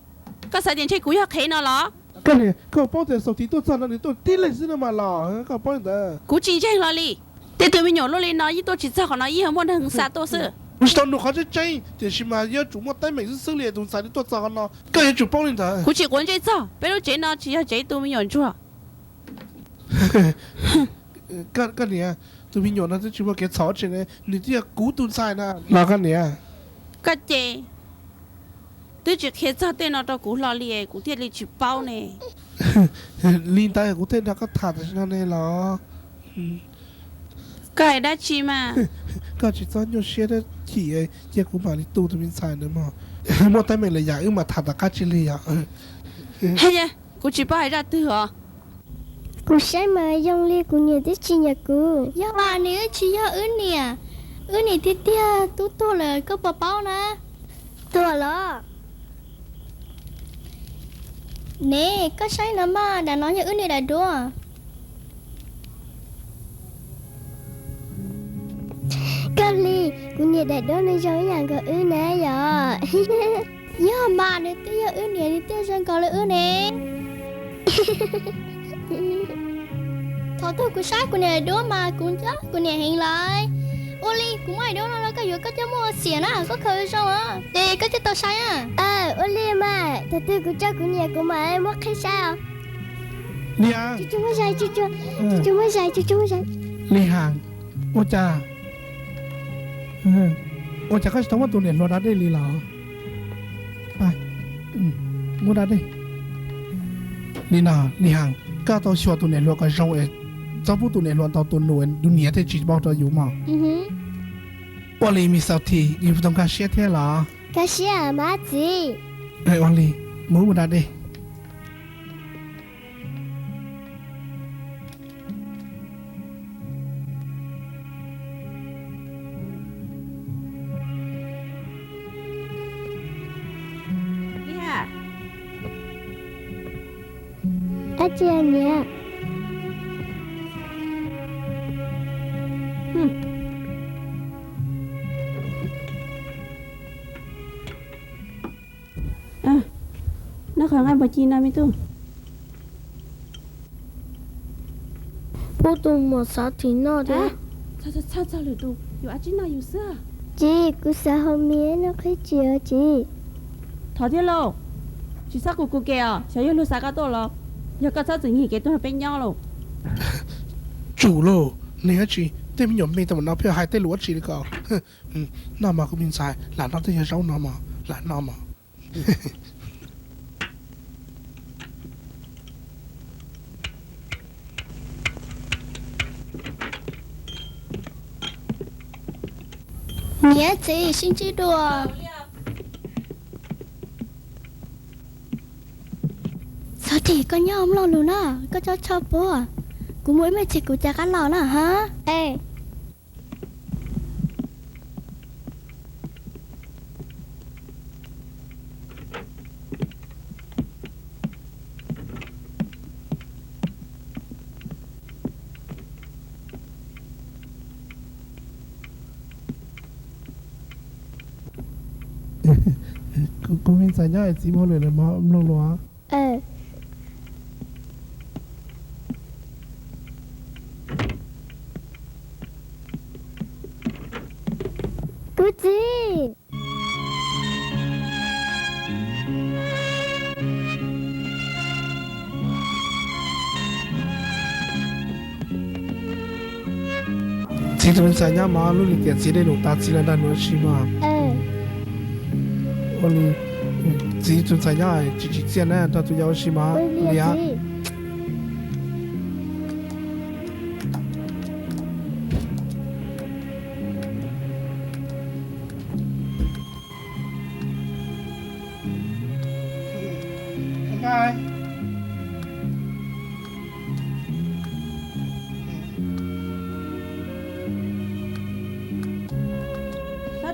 Koj xav tias ntshe kuv yog qhev no los? Koj niam, koj paub tias Xaus Thiv tuaj txog no nws tuaj tib leeg xwb no mas los, koj paub li ntawd. Kuv tsis ntseeg hlo li. Tej tus me nyuam luaj li no yeej tuaj tsis txog qhov no, yeej yog muaj neeg xa tuaj xwb. Kuv tsis tau nug qhov tseeb tseeb, tiam sis mas yuav tsum muaj teeb meem xwb xwb li tus ntxhais nws tuaj txog qhov no, koj yuav tsum paub li ntawd. Kuv tsis quav ntsej txog, peb lub tsev no tsis yog tsev tus me nyuam ntsuag. Koj niam, tus me nyuam no twb tsis muaj kev txhaum tseeb, nws twb yog kuv tus ntxhais na los koj niam. Koj ces twb tsis qhia txog tej no rau kuv hlo li, kuv thiaj li tsis paub ne. Li ntawd kuv thiaj nrog koj tham tam sim no ne los. Koj hais dab tsi mas? Koj tsis txhob nyuaj siab thiab chim, cia kuv mam li tu tus me ntxhais ntawd mog. Muaj teeb meem lawm yam wb mam tham tom qab tsis li yom. Kuv tsis paub hais zaj twg os. Kuv saib mas zoo li kuv niam twb tsis nyiam kuv. Yog mas nws twb tsis yog wb niam, wb niam tiag tiag twb tuag lawm koj puas paub na? Tuag los? Ne, koj saib no mas, daim no yog wb niam daim duab. Koj li, kuv niam daim duab nws zoo ib yam nkaus wb na yom. Yog mas nws twb yog wb niam nws thiaj zoo nkaus li wb ne. Thaum twg kuv saib kuv niam daim duab mas kuv nco kuv niam heev lawm. Ua li kuv muab daim duab no los koj yuav koj coj muab ua xiam na, koj khaws zoo os, ces koj thiaj tau saib na. Ua li mas, thaum twg kuv tso kuv niam kuv mam muab qhib saib os. Niam, Lis Has, ua cas, ua cas koj tsis tau muab tus niam hluas da dej li los? Muab da dej. Li no, Lis Has, koj tau xyuas tus niam hluas kom zoo es txhob pub tus niam hluas ntaus tus nus, tus niam thiaj tsis npau rau yus mog. Ua li Mis Xaus Thim, yus tau nkag siab thiab los? Nkag siab mas txiv. Ua li, mus muab da dej. Dab tsi niam? Noj qhov nqaij npua ci no me tub. Pub tus muam xov tim noj thiab. Txog lwm tus yuav dab tsi noj yus xwb. Txiv, kuv xav haus mis noj qhib tsis os txiv. Thov thiab lauj, tsis txhob kuv kuv ke os, xyov yog luag xa koj tuaj los yog koj txhob txwm nyiag kev tuaj nrog peb nyob lauj. Tsum lauj, nej dab tsi, tej me nyuam me tau mam no pheej hais tej lus dab tsi li ko. Noj mov kuv me ntxhais, lam noj tej yog zaub no mog, lam noj mog. Niam txiv sib ntsib dua. Txhob tim koj nyob mloog lus na, koj txhob tshoj puab. Kuv mus ib me ntsis kuv rov qab los na ha. Kuv me ntxhais nyob es txiv muaj lwm lawm mog, mloog lus. Kuv txiv. Txiv tus me ntxhais nyob mog, lub li tias txiv dej num tas txiv los nrog nws ua si mog. Ua li, txiv tus ntxhais nyob tsis tsim txiaj na, nrog tus yau ua si mog. Ua li os.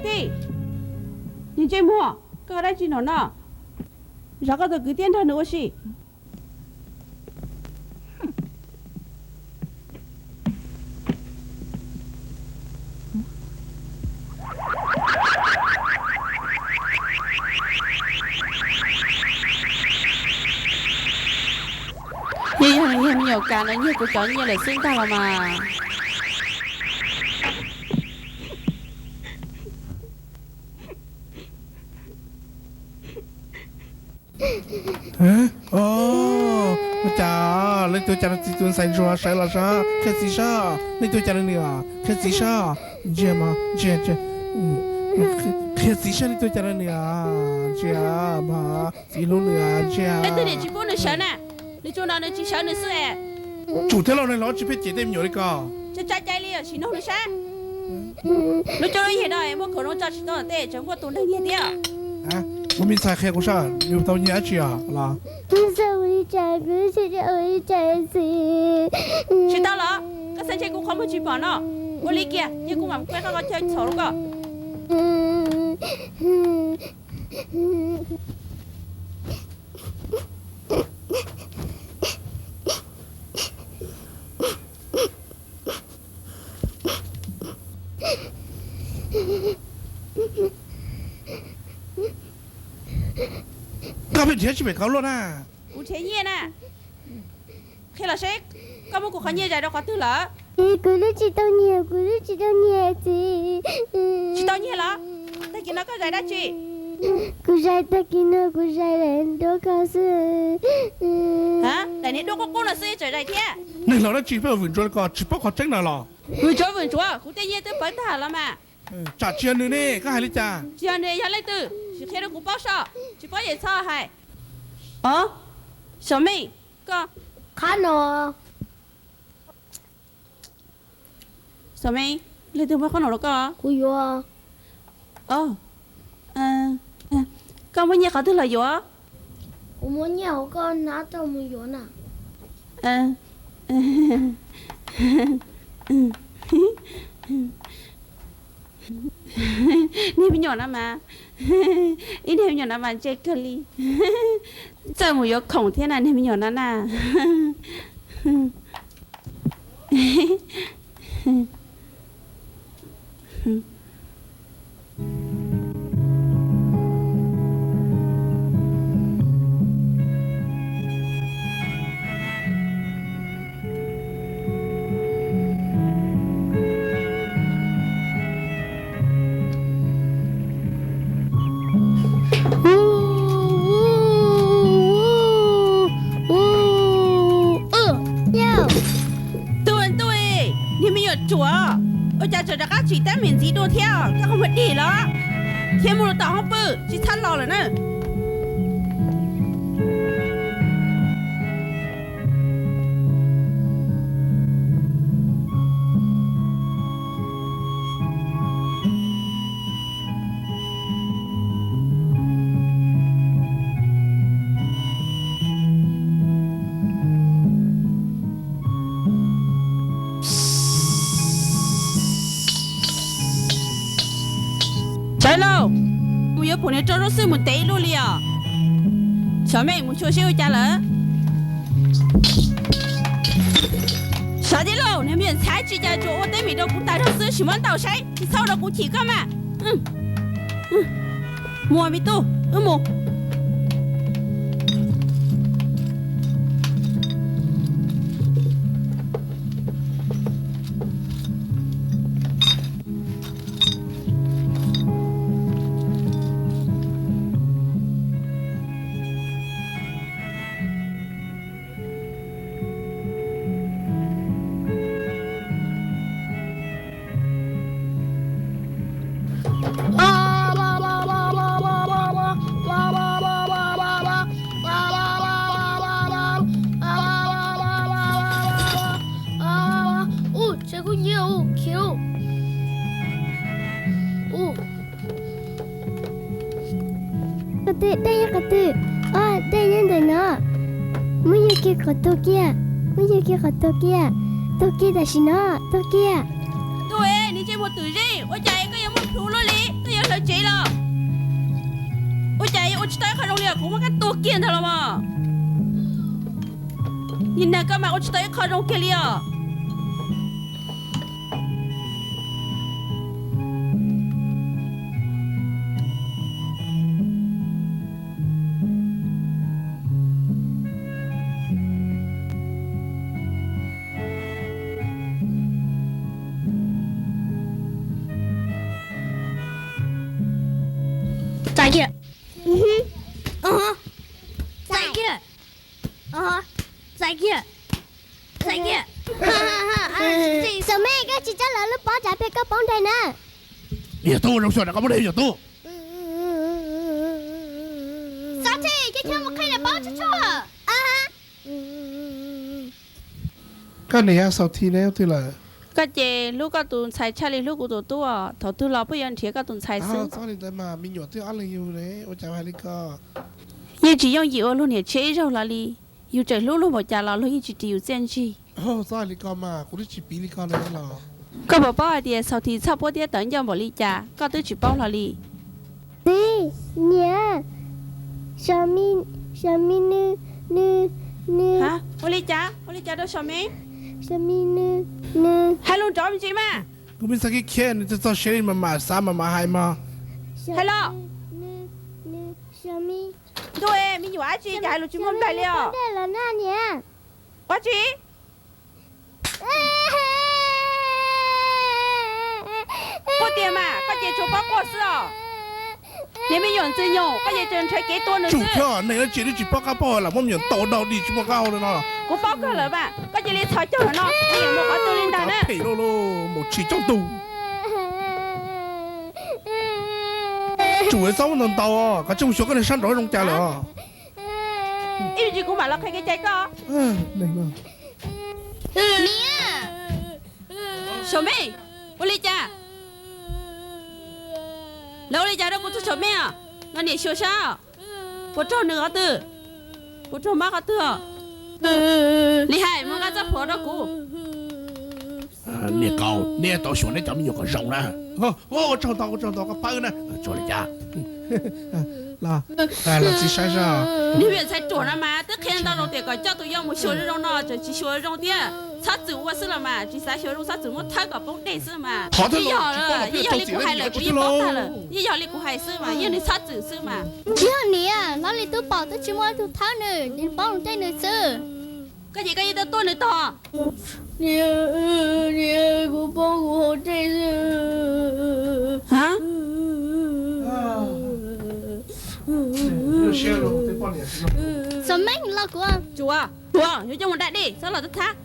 Txiv, niag ntsej muag, koj ua dab tsi nraum no? Zov koj tus kwv tij nrog nws ua si. Yeej yog niag me nyuam kas no nyiag kuv cov nyiaj lawm xwb ntag los mas. Ua cas leej twg ua cas nws txiv tus ntxhais ntsuag sawv los saib, qhia txiv saib, leej twg ua cas nws nws, qhia txiv saib, ntsia mas ntsia, qhia txiv saib leej twg ua cas nws nws, ntsia mas txiv hlub nws, ntsia. Leej twg niam tsis pub nws sawv na, nws tsuas no nws tsis sawv nws xwb es. Tsum thiab lauj, neeg laus tsis pheej cem tej me nyuam li ko. Tsa tsa cai li sim nug nws saib. Lub cuab lub yig no muaj khoom zoo tso tsis tau tej, tseem muaj tus neeg nyiag thiab. Kuv me ntxhais qhia kuv saib, yus tau nyiag dab tsi os los? Tsis tau los, koj xav ntshe kuv qhov muag tsis pom no. Ua li kiag, cia kuv mam koj qhov chaw txhaum rau koj. Koj pheej nrhiav tsis pom koj luaj na. Kuv nrhiav nyiaj na. Qhia los seb, koj muab kuv qhov nyiaj zais rau qhov twg lawm? Kuv twb tsis tau nyiag, kuv twb tsis tau nyiag txiv. Tsis tau nyiag los? Tag kis no koj zais dab tsi? Kuv zais tag kis no kuv zais daim duab ko xwb. Daim niag duab qub qub no xwb tseem zais thiab? Neeg laus dab tsi pheej vwm ntsuav li ko, tsis paub qhov tseeb na los? Vwm ntsuav vwm ntsuav, kuv tej nyiaj twb pawv tag los mas. Tsam tsis yog nws ne, koj hais li cas? Tsis yog nws yog leej twg, sim qhia rau kuv paub sob, tsis paub ces txhob hais. Os, Xos Meej, koj qhab no. Xos Meej, leej twg muab qhob noom rau koj? Kuv yuav. Os, koj muab nyiaj qhov twg los yuav? Kuv muab nyiaj hauv koj hnab tuaj mus yuav na. Niag me nyuam no mas, ib niag me nyuam no mas ntse kawg li. Txawj mus yuav khoom thiab na niag me nyuam no na. Tsuas, ua cas tseem rov qab tsim teeb meem ntxiv dua thiab? Koj qhov muag dig los? Khiav mus tom hoob pw, tsis txhob los lawm na. Tsawv lauj, mus yuav pum niag rau zaub xwb mus tev ib lub li os. Xyov Mej mus xyuas seb ua cas lawm. Xyov tib lauj, niag me nyuam ntxhais tsis cas tsuas ua teeb meem rau kuv tas zog xwb, tsis muab ntaus saib, tsis txhob ua rau kuv chim koj mas. Mus me tub, wb mus. Ub, tsev kuj nyiab ub, khiav ub. Qhov twg, dej nyob qhov twg? Os, dej nyob ntawm no. Muab yug kiag kom tuag kiag, muab yug kiag kom tuag kiag, tuag kiag tam sim no, tuag kiag. Ntuj, niag ntsej muag twm zeb, ua cas koj yuav muaj plhus luaj li, koj yuav hlawv tsev los? Ua cas yuav ua tsis tau ib qho zoo li os, kuv muab koj tua kiag ntag los mas. Nim no koj mas ua tsis tau ib qho zoo kiag li os. Txais kiag. Txais kiag. Txais kiag. Txais kiag. Xam Mej, koj tsis txhob lawv lub pob tsam peb koj poob nreg na. Yog tub zoo xyuas rau koj poob nreg yog tub. Xav tsis, cov chaw mus qhia niam paub tsuj tsuag. Koj niam yog Xaus Thi ne twg lawm? Koj ces hlub koj tus ntxhais tshaj li hlub kuv tus tub os. Thaum twg los pheej yuav nrhiav koj tus ntxhais xwb. Txhob li ntawd mas, me nyuam twb ob leeg yug ne, ua cas hais li ko? Yeej tsis yooj yim ua luag niam tshiab ib zaug los li. Yus tseem hlub luag npaum cas los luag yeej tsis ris yus txiaj ntsig. Txhob hais li ko mas, kuv twb tsis piv li ko na los. Koj puas paub hais tias Xaus Thi txhawj puab thiab tawv ncauj npaum li cas, koj twb tsis paub hlo li. Txiv, niam, Xaus Mi, Xaus Mi nws, nws, nws. Ua li cas, ua li cas rau Xaus Mi? Xaus Mi nws, nws. Hais lus nrov me ntsis mas. Kuv me ntxhais khiav khiav nws txog txog siav li mas mam xav mam mam hais mog. Hais los. Ntuj, me nyuam dab tsi cas hais lus tsis muaj nplaig li os. Dab tsi? Quaj tiag mas, koj ces tsuas paub quaj xwb os. Niag me nyuam ntxwg nyoog, koj ces tsuas nrhiav kev tua nws xwb. Neeg dab tsi twb tsis paub qab paub lam muab me nyuam ntaus daug dig tsis muaj qab hau li no. Kuv paub kawg lawm mas, koj cia li txhos caug lawm no, mus qhov twg li ntag na. Phem lauj, mus tsis coob tug. Tsum txhob ntau ntau, koj tsis mus xyuas koj niag sab nraud zoo cas lawm os. Ib ntsis kuv mam los qhia kev cai koj. Niam, Xaum Mej, ua li cas? Lawv ua li cas rau kuv tus Xaum Mej os? Los niam xyuas saib, puas raug nws qhov twg? Puas raug mob qhov twg os? Lis Hais, muab koj txoj phuam rau kuv. Niam Kaus, neb tau xyuas neb cov me nyuam kom zoo na. Ua tsaug ntau, ua tsaug ntau koj pab wb na. Tsuas li cas? Los txiv saib saib. Niag me ntxhais ruam no mas twb qhia ntau zaus tias kom coj tus yau mus xyuas zoo zoo no tseem tsis xyuas zoo thiab. Txhob txwm ua xwb los mas, tsis xav xyuas zoo txhob txwm muab thawb kom poob dej xwb mas. Yeej yog, yeej yog li kuv hais lawm, kuv yeej paub tag lawm. Yeej yog li kuv hais xwb mas, yeej nws txhob txwm xwb mas. Tsis yog niam, hlob Lis Tub Pom twb tsis muaj leej twg thawb nws, nws paub lus tej nws xwb. Koj ces koj yeej tau tuaj nws tog. Niam, kuv paub kuv hau tej xwb. Xaum Mej los kuv. Tsuas, tsuas, yuav coj mus da dej, txhob los thab.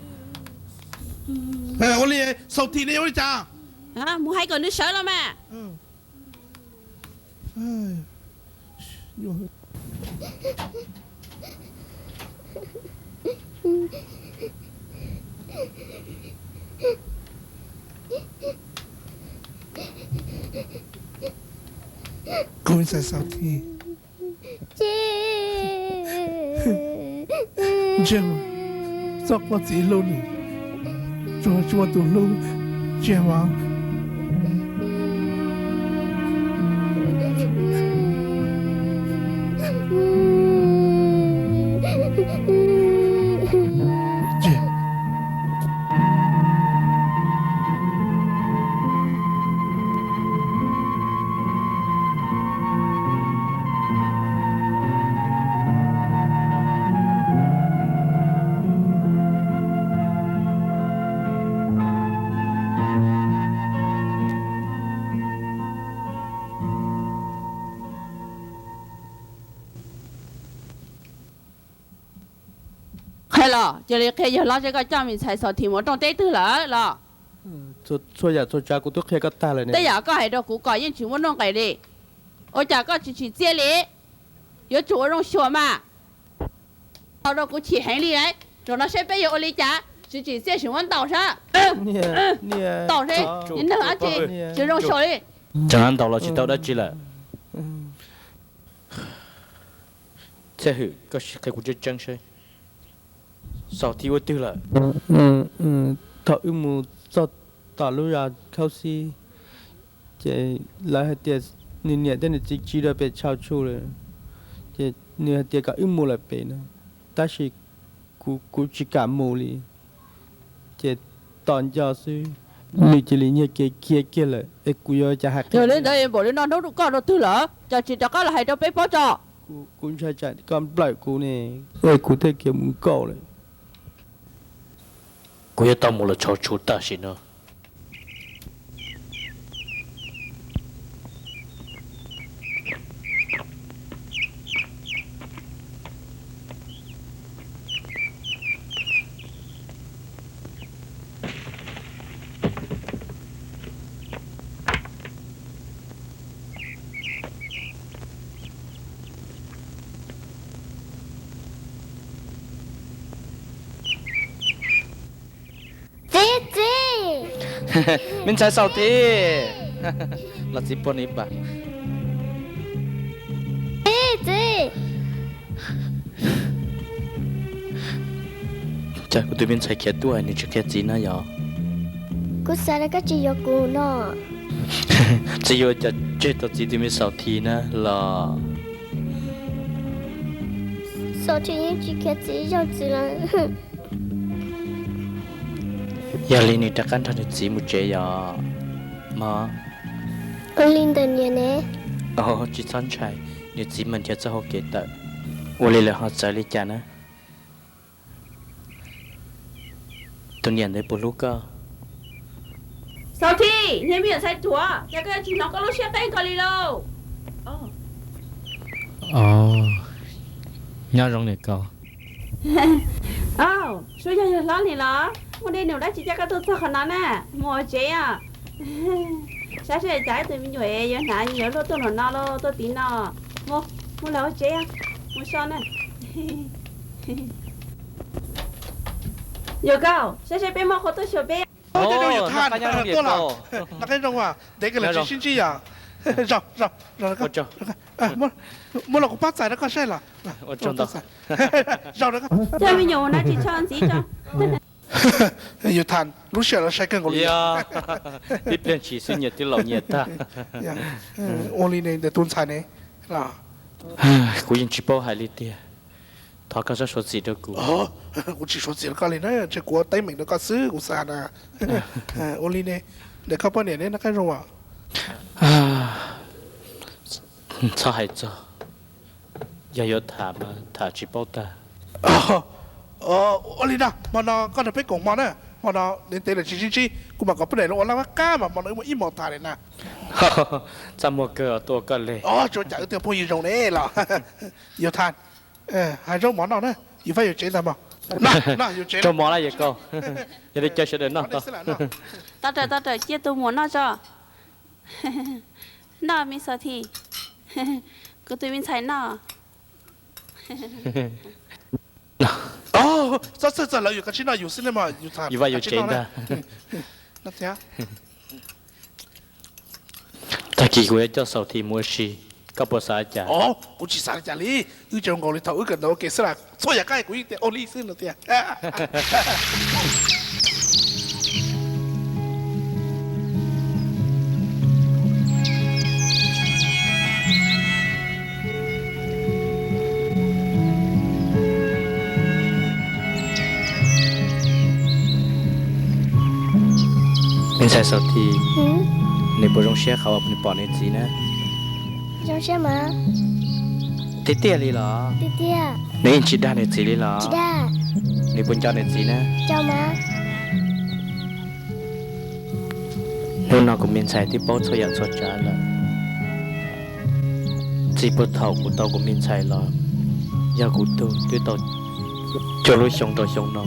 Ua li, Xaus Thim ne, ua li cas? Mus hais kom nws sawv los mas. Kuv ntxhais Xaus Thim, ntseeg txoj koj txiv hlub nws, tsuas tsis muaj tus hlub, ntseeg mas. Qhia los, cia li qhia yawg hlob seb koj coj me ntxhais Xaus Thim mus rooj teb twg lawm los? Txhua yam txhua tsav kuv twb qhia koj tag lawm ne. Tej yam koj hais rau kuv kom yeej tsis muaj nuj nqis li. Ua cas koj tsis tsim txiaj li? Yuav tsum ua zoo xyuas mas. Tau rau kuv chim heev li lauj. Zaum no saib peb yuav ua li cas, tsis tsim txiaj tsis muab ntaus sab. Ntaus seb, niag neeg dab tsi tsis zoo xyuas li. Tseem ntaus los tsis tau dab tsi lawm. Txhiaj Hwm, koj sim qhia kuv tseeb tseeb seb Xaus Thim ua twg lawm? Thaum wb mus txog tom lub zos Khaub Xib, ces lawv hais tias nws niam thiab nws txiv tsiv rau pem tshav tshu lawm, ces nws hais tias kom wb mus lawm pem no, tab sis kuv, kuv tsis kam mus li. Ces tos nco xwb, nws cia li nyiag kev khiav kiag lawm es kuv yuav cas hais. Yog li ntawd npaum li no hnub koj rau twg lawm, cas tsis rov qab los hais rau peb paub tso? Kuv ntshai tsam koj nplawm kuv ne, es kuv thiaj khiav mus nkaum lawm. Kuv yuav tau mus los tshav tshu tam sim no. Txiv, txiv. Me ntxhais Xaus Thim. Los txiv poj niam pam. Txiv, txiv. Cas kuv tus me ntxhais khiav tuaj nws tsis qhia txiv na yom? Kuv xav tias koj tsis yuav kuv no. Txiv yuav cas tseg tau txiv tus me Xaus Thim na los? Xaus Thim yeej tsis khiav txiv zog txiv lawm. Yog li nws rov qab nrog nws txiv mus tsev yom mog? Ua li ntawd niam ne. Tsis txhob ntshai, nws txiv mas nrhiav txoj hau kev tawm. Ua li lawm ho txawv li cas na? Tus niam ntawd puas hlub koj? Xaus Thim, niag me nyuam ntxhais ruam, cas koj yuav tsis hnov koj lub siab qeeb ko li lauj? Nyob zoo niam Kaus. Au, Suab, yog yawg hlob li los? Muaj dej num dab tsi coj koj tuaj txog qhov no na? Mus ua tsev os. Saib seb cas ib tug me nyuam yuav hnav yuav luaj tuaj nram no los tuaj tim no. Mus, mus los ua tsev, mus so na. Yawg Kaus, saib seb peb muab qhua tuaj xyuas peb. Nyob zoo yawg Thas, tuaj los. Noj qab zoo, ntev kawg lawm tsis sib ntsib yom. Zoo, zoo, muab los kuv pab txais rau koj saib los. Zoo, me nyuam no tsis tshua ntxiv tso. Yawg Thas, lub sij hawm no sai kawg nkaus li. Tib pliag ntshis xwb nyias twb laus nyias tag. Ua li ne ntawm tus ntxhais ne. Kuv yeej tsis paub hais li tiag. Thov koj txhob suav txim rau kuv. Kuv tsis suav txim rau koj li na, ntshe kuv ua teeb meem rau koj xwb kuv xav na. Ua li ne, ntawm koj poj niam ne noj qab zoo os? Txhob hais txog, yog yuav tham mas tham tsis paub tag. Ua li no, hmo no koj nrog peb koom hmo na, hmo no ntev ntev lawm tsis sib ntsib, kuv mam kom poj niam los ua laj qab qab mas hmo no wb muaj ib hmos tham li na. Txaj muag kawg tuaj koj li. Tsuas cas wb twb phooj ywg zoo ne los. Yawg Thas, hais zaub mov noj na, yus fab yus tsev ntag mog. Raug mov lawm yawm Kaus, yog li caw sawv daws noj. Tau raws, tau raws, cia tus muam noj tso. Noj me xaus thi, kuv tus me ntxhais noj. Txhob txhawj txog lawv, yus kav tsij noj yus xwb, yus vaj yus tsev ntag. Tag kis kuv yuav coj xaus thi mus ua si, koj puas xav li cas? Kuv tsis xav li cas li. Wb zoo nkaus li thaum wb kawm ntawv ua ke xwb las, txhua yam kab kuv yeej tias ua li xwb no tiag. Me ntxhais Xaus Thi, nws puas zoo siab qhov uas nws pom nws txiv na? Zoo siab mas. Tiag tiag li los? Tiag tiag. Nws yeej tsis dag nws txiv li los? Tsis dag. Nws puas nco nws txiv na? Nco mas. Hnub no kuv me ntxhais twb paub txhua yam txhua tsav lawm. Txij puag thaum kuv tau kuv me ntxhais los, yog kuv tug twb tau cuaj lub xyoo rau xyoo no.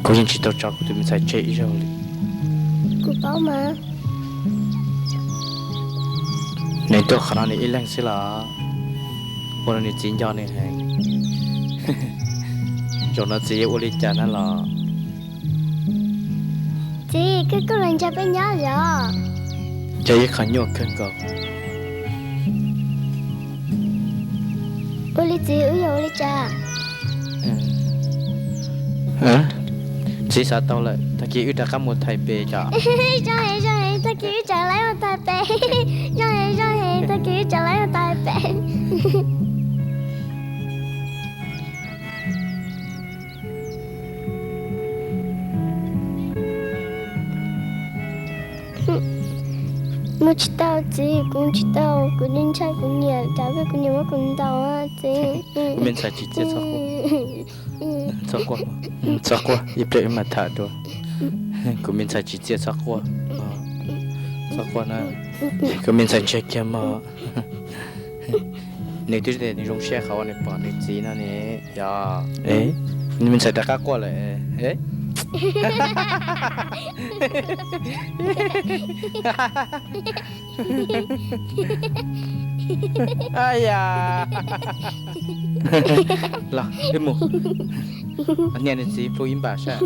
Kuv yeej tsis tau tso kuv tus me ntxhais tseg ib zaug li. Kuv paub mas. Nws tuaj qhov no nws ib leeg xwb los? Ua rau nws txiv nco nws heev. Zaum no txiv yuav ua li cas na los? Txiv, koj koj los nrog peb nyob yom? Cov ib qho nyuaj kawg nkaus. Ua li txiv, wb yuav ua li cas? Txiv xav tau lawm, tag kis wb rov qab mus Thaib Pes yom? Zoo heev, zoo heev, tag kis wb rov qab mus Thaib Pes. Zoo heev, zoo heev, tag kis wb rov qab mus Thaib Pes. Mus tsis tau txiv, kuv mus tsis tau, kuv ntshai kuv niam, tsam kuv niam muab kuv ntaus txiv. Me ntxhais tsis txiaj txhob quaj. Txhob quaj, txhob quaj, ib pliag wb mam tham dua. Kuv me ntxhais tsis txiaj txhob quaj. Txhob quaj na. Kuv me ntxhais ntshe kiag mog. Nws twb tias nws zoo siab qhov uas nws pom nws txiv no ne. Yog, nws me ntxhais rov qab quaj lawm. Yam, los wb mus, nias nws txiv plhu ib npam saib.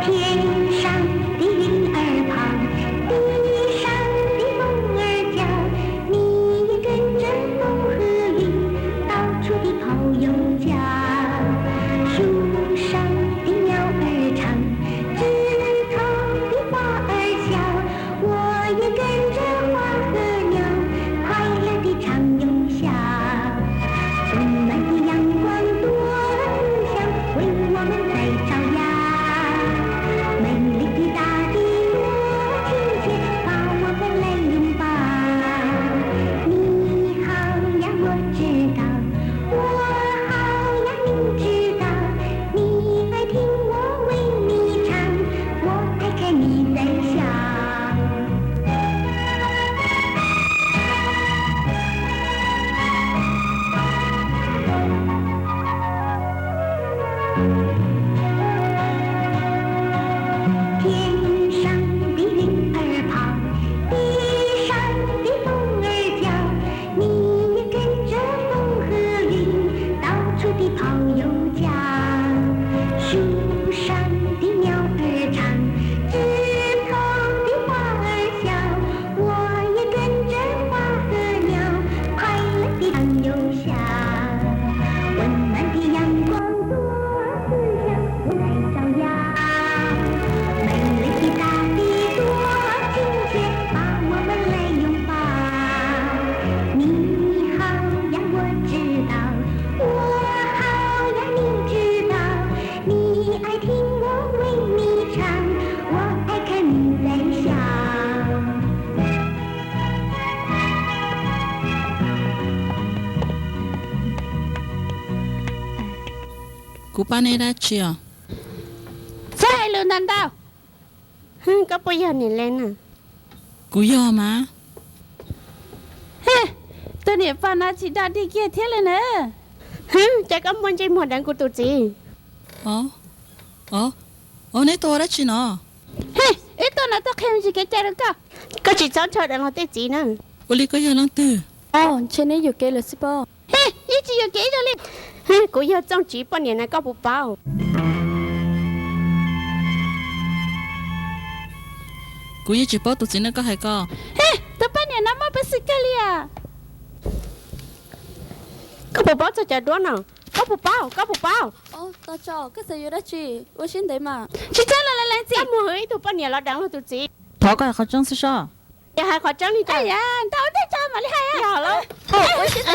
天上的云儿胖，地上的风儿小，你也跟着风和云，到处的跑又叫。树上的鸟儿唱，枝头的花儿笑， 我也跟着花和鸟，快乐地唱又笑。温暖的阳光多慈祥，为我们在照耀。美丽的大地多亲切，把我们来拥抱。你好呀，我知道，我好呀，你知道，你爱听我为你唱， 我爱看你在笑。天上的云儿胖，地上的风儿小， 你也跟着风和云，到处地跑又叫。树上的鸟儿唱，枝头的花儿笑，我也跟着花和鸟，快乐地唱又笑。温暖的阳光多慈祥，在照耀。美丽的大地多亲切，把我们来拥抱。 你好呀，我知道，我好呀，你知道，你爱听我为你唱，我爱看你在笑。Kuv pab nej dab tsi os? Txhob hais lus ntau ntau. Koj puas yog niam Leej na? Kuv yog mas. Tus niam pog no tsis dog dig kiag thiab li na. Cas koj muaj ntsej muag deev kuv tus txiv? Os, os, neb tuaj ua dab tsi no? Wb tuaj no tuaj qhia me ntsis kev cai rau koj. Koj tsis txhob nrog deev luag tej txiv na. Ua li koj yog leej twg? Ntshe neb yuam kev lawm xwb pob. Yeej tsis yuam kev ib zaug li. Kuv yog Txooj Tsiv poj niam na, koj puas paub? Kuv yeej tsis paub tus txiv neej koj hais ko. Tus poj niam no muaj peev xwm kawg li os. Koj puas paub txog cov duab no? Koj puas paub? Koj puas paub? Tos tso, koj xav yuav dab tsi? Ua siab ntev mas. Tsis txhob los lees txim. Koj mus hwv ib tug poj niam los deev luag tus txiv. Thov koj hais qhov tseeb xwb sob. Yog hais qhov tseeb li cas? Ntau tej tso mam li hais. Yog lawm. Ntau,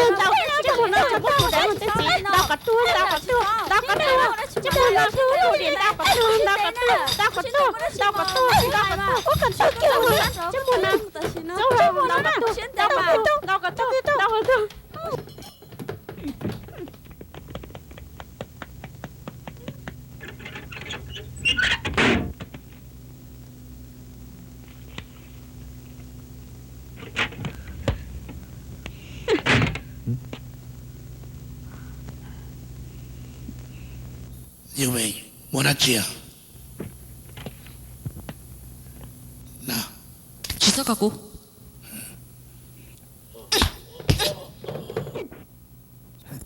ntau, ntau, ntau, ntau, ntau, ntau, ntau, ntau, ntau, ntau, ntau, ntau, ntau, ntau, ntau, Yawg Veem, muaj dab tsi? Tsis txhob kov kuv.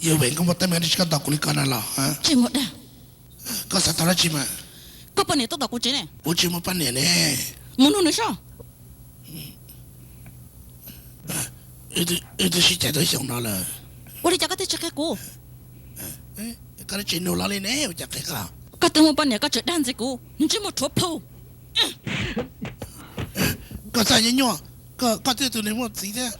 Yawg Veem, koj muaj teeb meem dab tsi koj ntaus kuv li ko na los? Tsis muaj dag. Koj xav tau dab tsi mas? Koj poj niam tuaj tom kuv tsev ne. Kuv tsis muaj poj niam ne. Mus nug nws soj. Wb twb sib cais tau xyoo no lawm. Ua li cas koj thiaj tsis qhia kuv? Koj twb tsis nug los li ne, ua cas qhia koj? Koj twb muaj poj niam koj tseem dag ntxias kuv, ntsej muag rhuav plhu. Koj txaj nyuaj nyuaj, koj twb tus neeg muaj txiv thiab.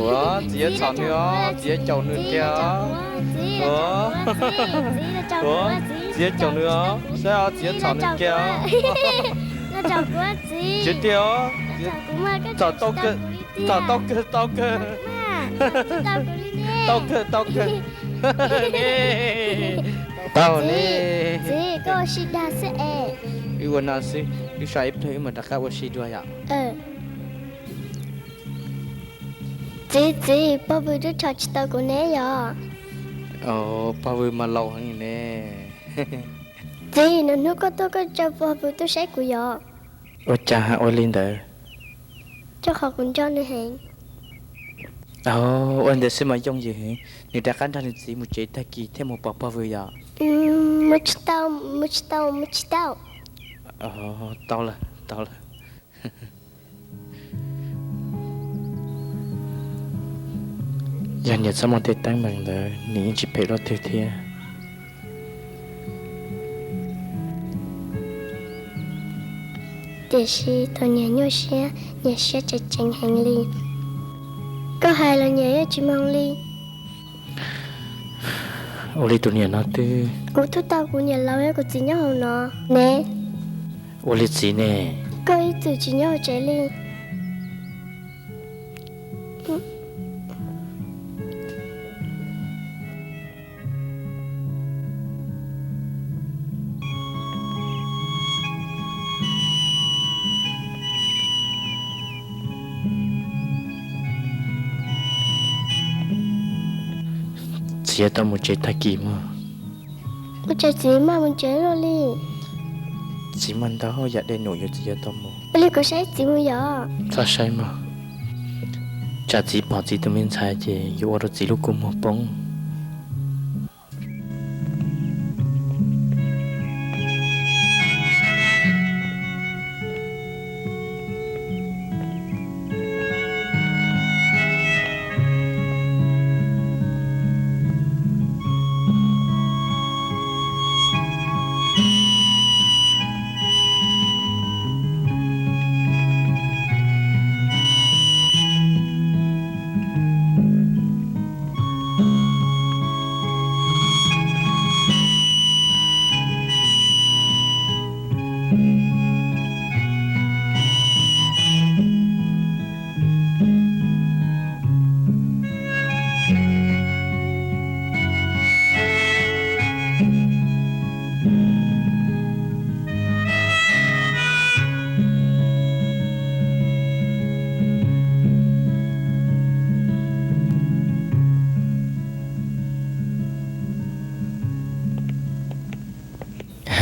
Ua, txiv yuav txhom nws os, txiv yuav caum nws kiag os. Ua, ua, txiv yuav caum nws os, saib os, txiv yuav txhom nws kiag os. Txiv tiag os, txhom tau kawg, txhom tau kawg, tau kawg. Tau kawg, tau kawg. Tau ne. Txiv, koj ua si dag xwb es. Wb ua no xwb, wb so ib pliag wb mam rov qab ua si dua yom. Txiv, txiv, pog Vwm twb rho tsis tau kuv ne yom. Pog Vwm mas laus heev ne. Txiv, nws hnub koj tuaj koj tso pog Vwm tuaj saib kuv yom. Ua cas ua li ntawd? Rau qhov kuv nco nws heev. Ua ntawd xwb mas yooj yim heev, nws rov qab nrog nws txiv mus tsev tag kis thiaj mus pom pog Vwm yom. Mus tsis tau, mus tsis tau, mus tsis tau. Tau lawm, tau lawm. Yog niam txhob muaj tej teeb meem ntawd nws yeej tsis phem luaj twg thiab. Tiam sis tus niam nyuaj siab, niam siab tseem ceev heev li. Koj hais los niam yeej tsis mloog li. Ua li tus niam no twb. Kuv twb tau kuv niam laus thiab kuv txiv nyob hauv no ne. Ua li txiv ne. Koj ib txwm tsis nyob hauv tsev li. Txiv yuav tau mus tsev tag kis mog. Ua cas txiv maj mus tsev luaj li? Txiv maj ntau yam dej num yuav txiv yuav tau mus. Ua li kuv saib txiv mus yom. Txhob saib mog, tsam txiv pom txiv tus me ntxhais ces yuav ua rau txiv lub kua muag poob.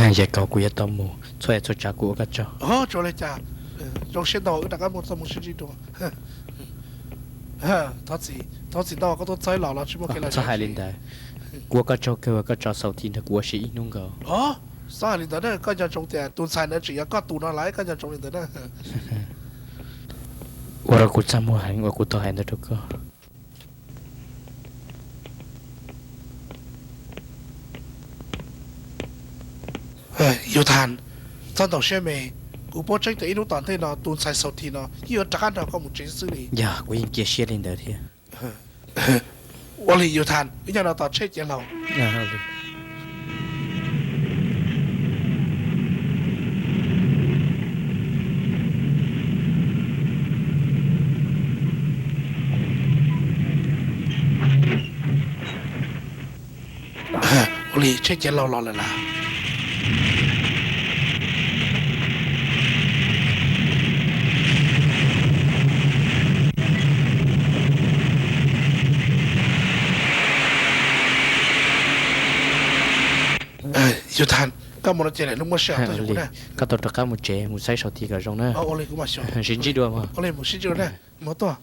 Yog koj kuv yuav tau mus, txhua txhua tsav kuv ua koj tsaug. Tsuas li cas, zoo siab ntau, wb rov qab muaj txoj moo sib ntsib dua. Thov txim ntau koj tuaj txhawb los los tsis muaj kev lom zem hais li ntawd. Kuv ua koj tsaug kawg uas koj tso Xaus Thi nrog kuv ua si ib hnub nkaus. Txhob hais li ntawd na, koj nco ntsoov tias tus ntxhais ntawd tseem yog koj tus no lawm, koj nco ntsoov li ntawd na. Ua rau kuv txaj muag heev uas kuv tau hais ntawd rau koj. Yus Thas, txhob ntaus siab me, kuv paub tseeb tias ib hnub tom ntej no tus ntxhais Xaus Thi no yeej yuav rov qab nrog koj mus tsev xwb li. Yog, kuv yeej cia siab li ntawd thiab. Ua li Yus Thas, wb nyob no tos tsheb ciav laus. Ua li tsheb ciav laus los lawm las. Yus Thas, koj mus no ces lawm hnub muaj sij hawm tuaj yus na. Koj tau rov qab mus tsev mus saib Xaus Thi kom zoo na. Sib ntsib dua mog. Mus sib ntsib dua na. Mus tuaj.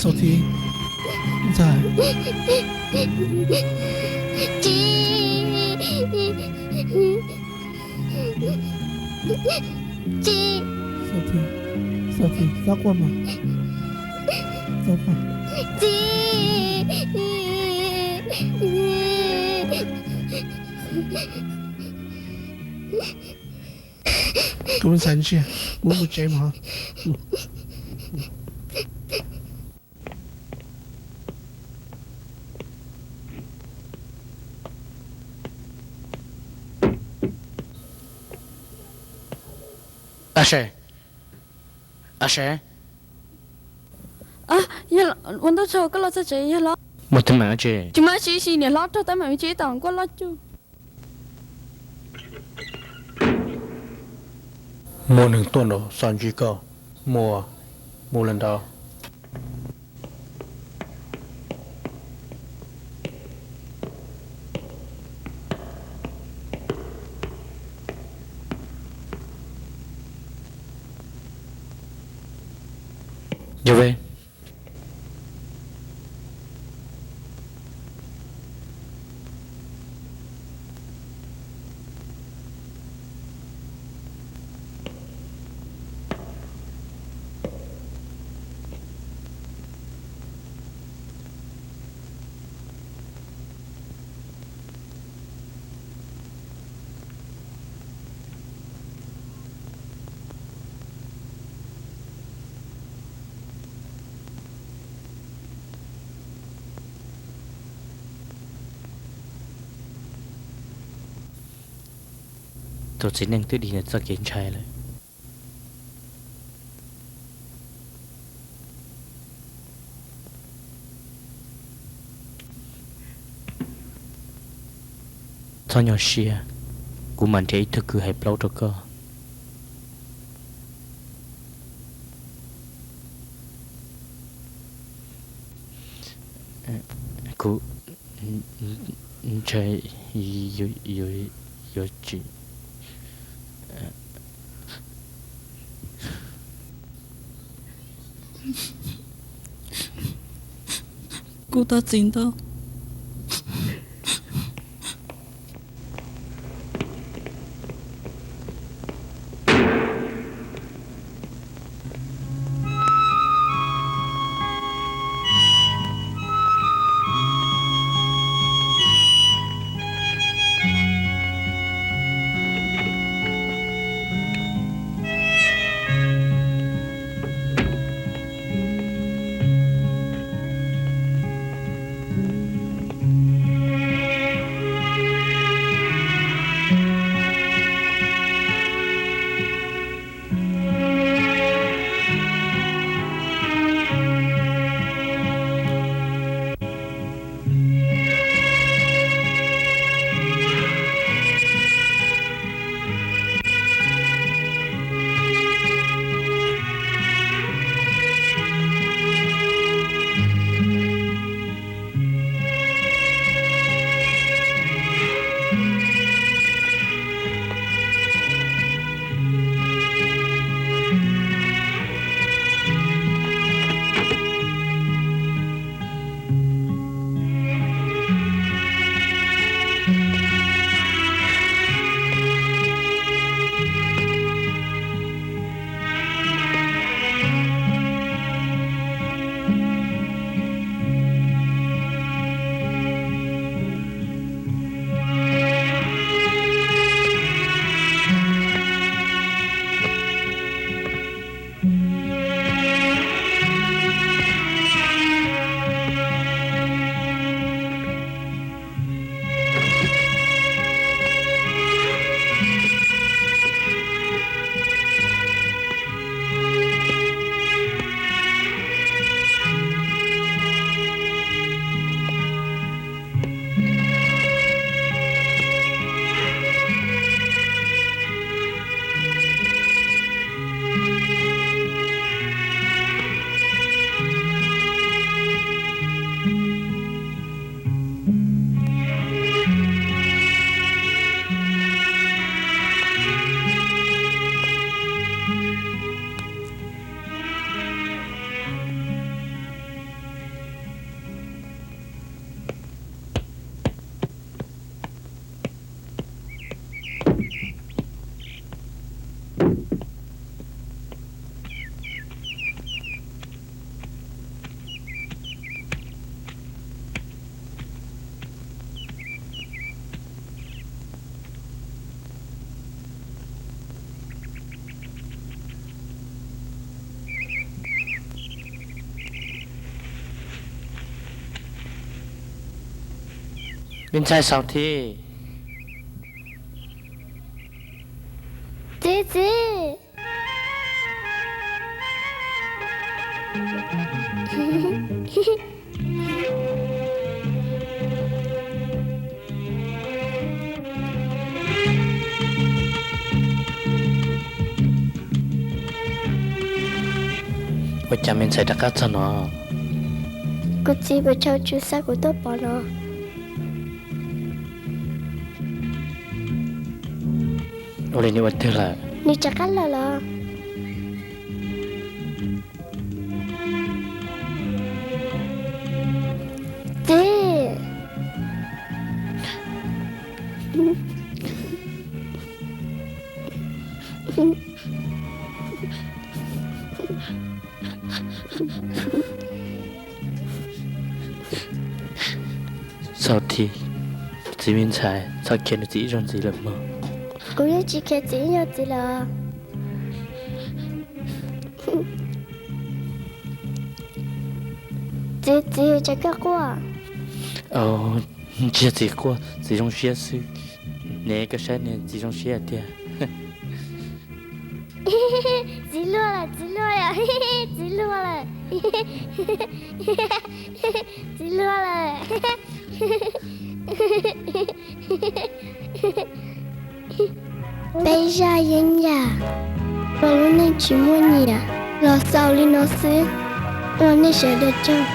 Xaus Thi, ntxhais. Txiv. Txiv. Xaus Thi, Xaus Thi, txhob quaj mas. Txiv. Kuv ntxhais ntsia, kuv mus tsev mas. Ab se, ab se. Ua ntau tsaug koj los txog tsev yog los? Muaj teeb meem tsi? Tsis muaj tsi, niam hlob raug teeb meem tsis tom nkuaj loj cuj. Muaj neeg tuaj nraum Xaus Thi koj, muaj, mus lawm ntawd. Yog ve. Tus txiv neej twb dim ntawm txoj kev ntshai lawm. Txhob nyuaj siab, kuv mam nrhiav ib tug kwv hais plaub rau koj. Kuv, Ntshai yuav tsis. Kuv tos txiv ntau. Me ntxhais Xaus Thib. Txiv, txiv. Ua cas me ntxhais rov qab txog no? Kuv txiv Pov Chau Tswv xa kuv tuaj pom no. Ua li nws ua twg lawm? Nws rov qab los los? Txiv. Xaus Thib, txiv me ntxhais, txhob khiav nws txiv ib zaug ntxiv lawm mog. Kuv yeej tsis khiav txiv ib zaug ntxiv lawm. Txiv, txiv, tsam koj quaj. Tsis yog txiv quaj, txiv zoo siab xwb. Ne, koj saib ne, txiv zoo siab tiag. Txiv luag lawm, txiv luag lawm, txiv luag lawm, txiv luag lawm. Peb zaj yeeb yam, ua lub neej tsis muaj nyiam los xaus li no xwb. Ua nej sawv daws tsaug.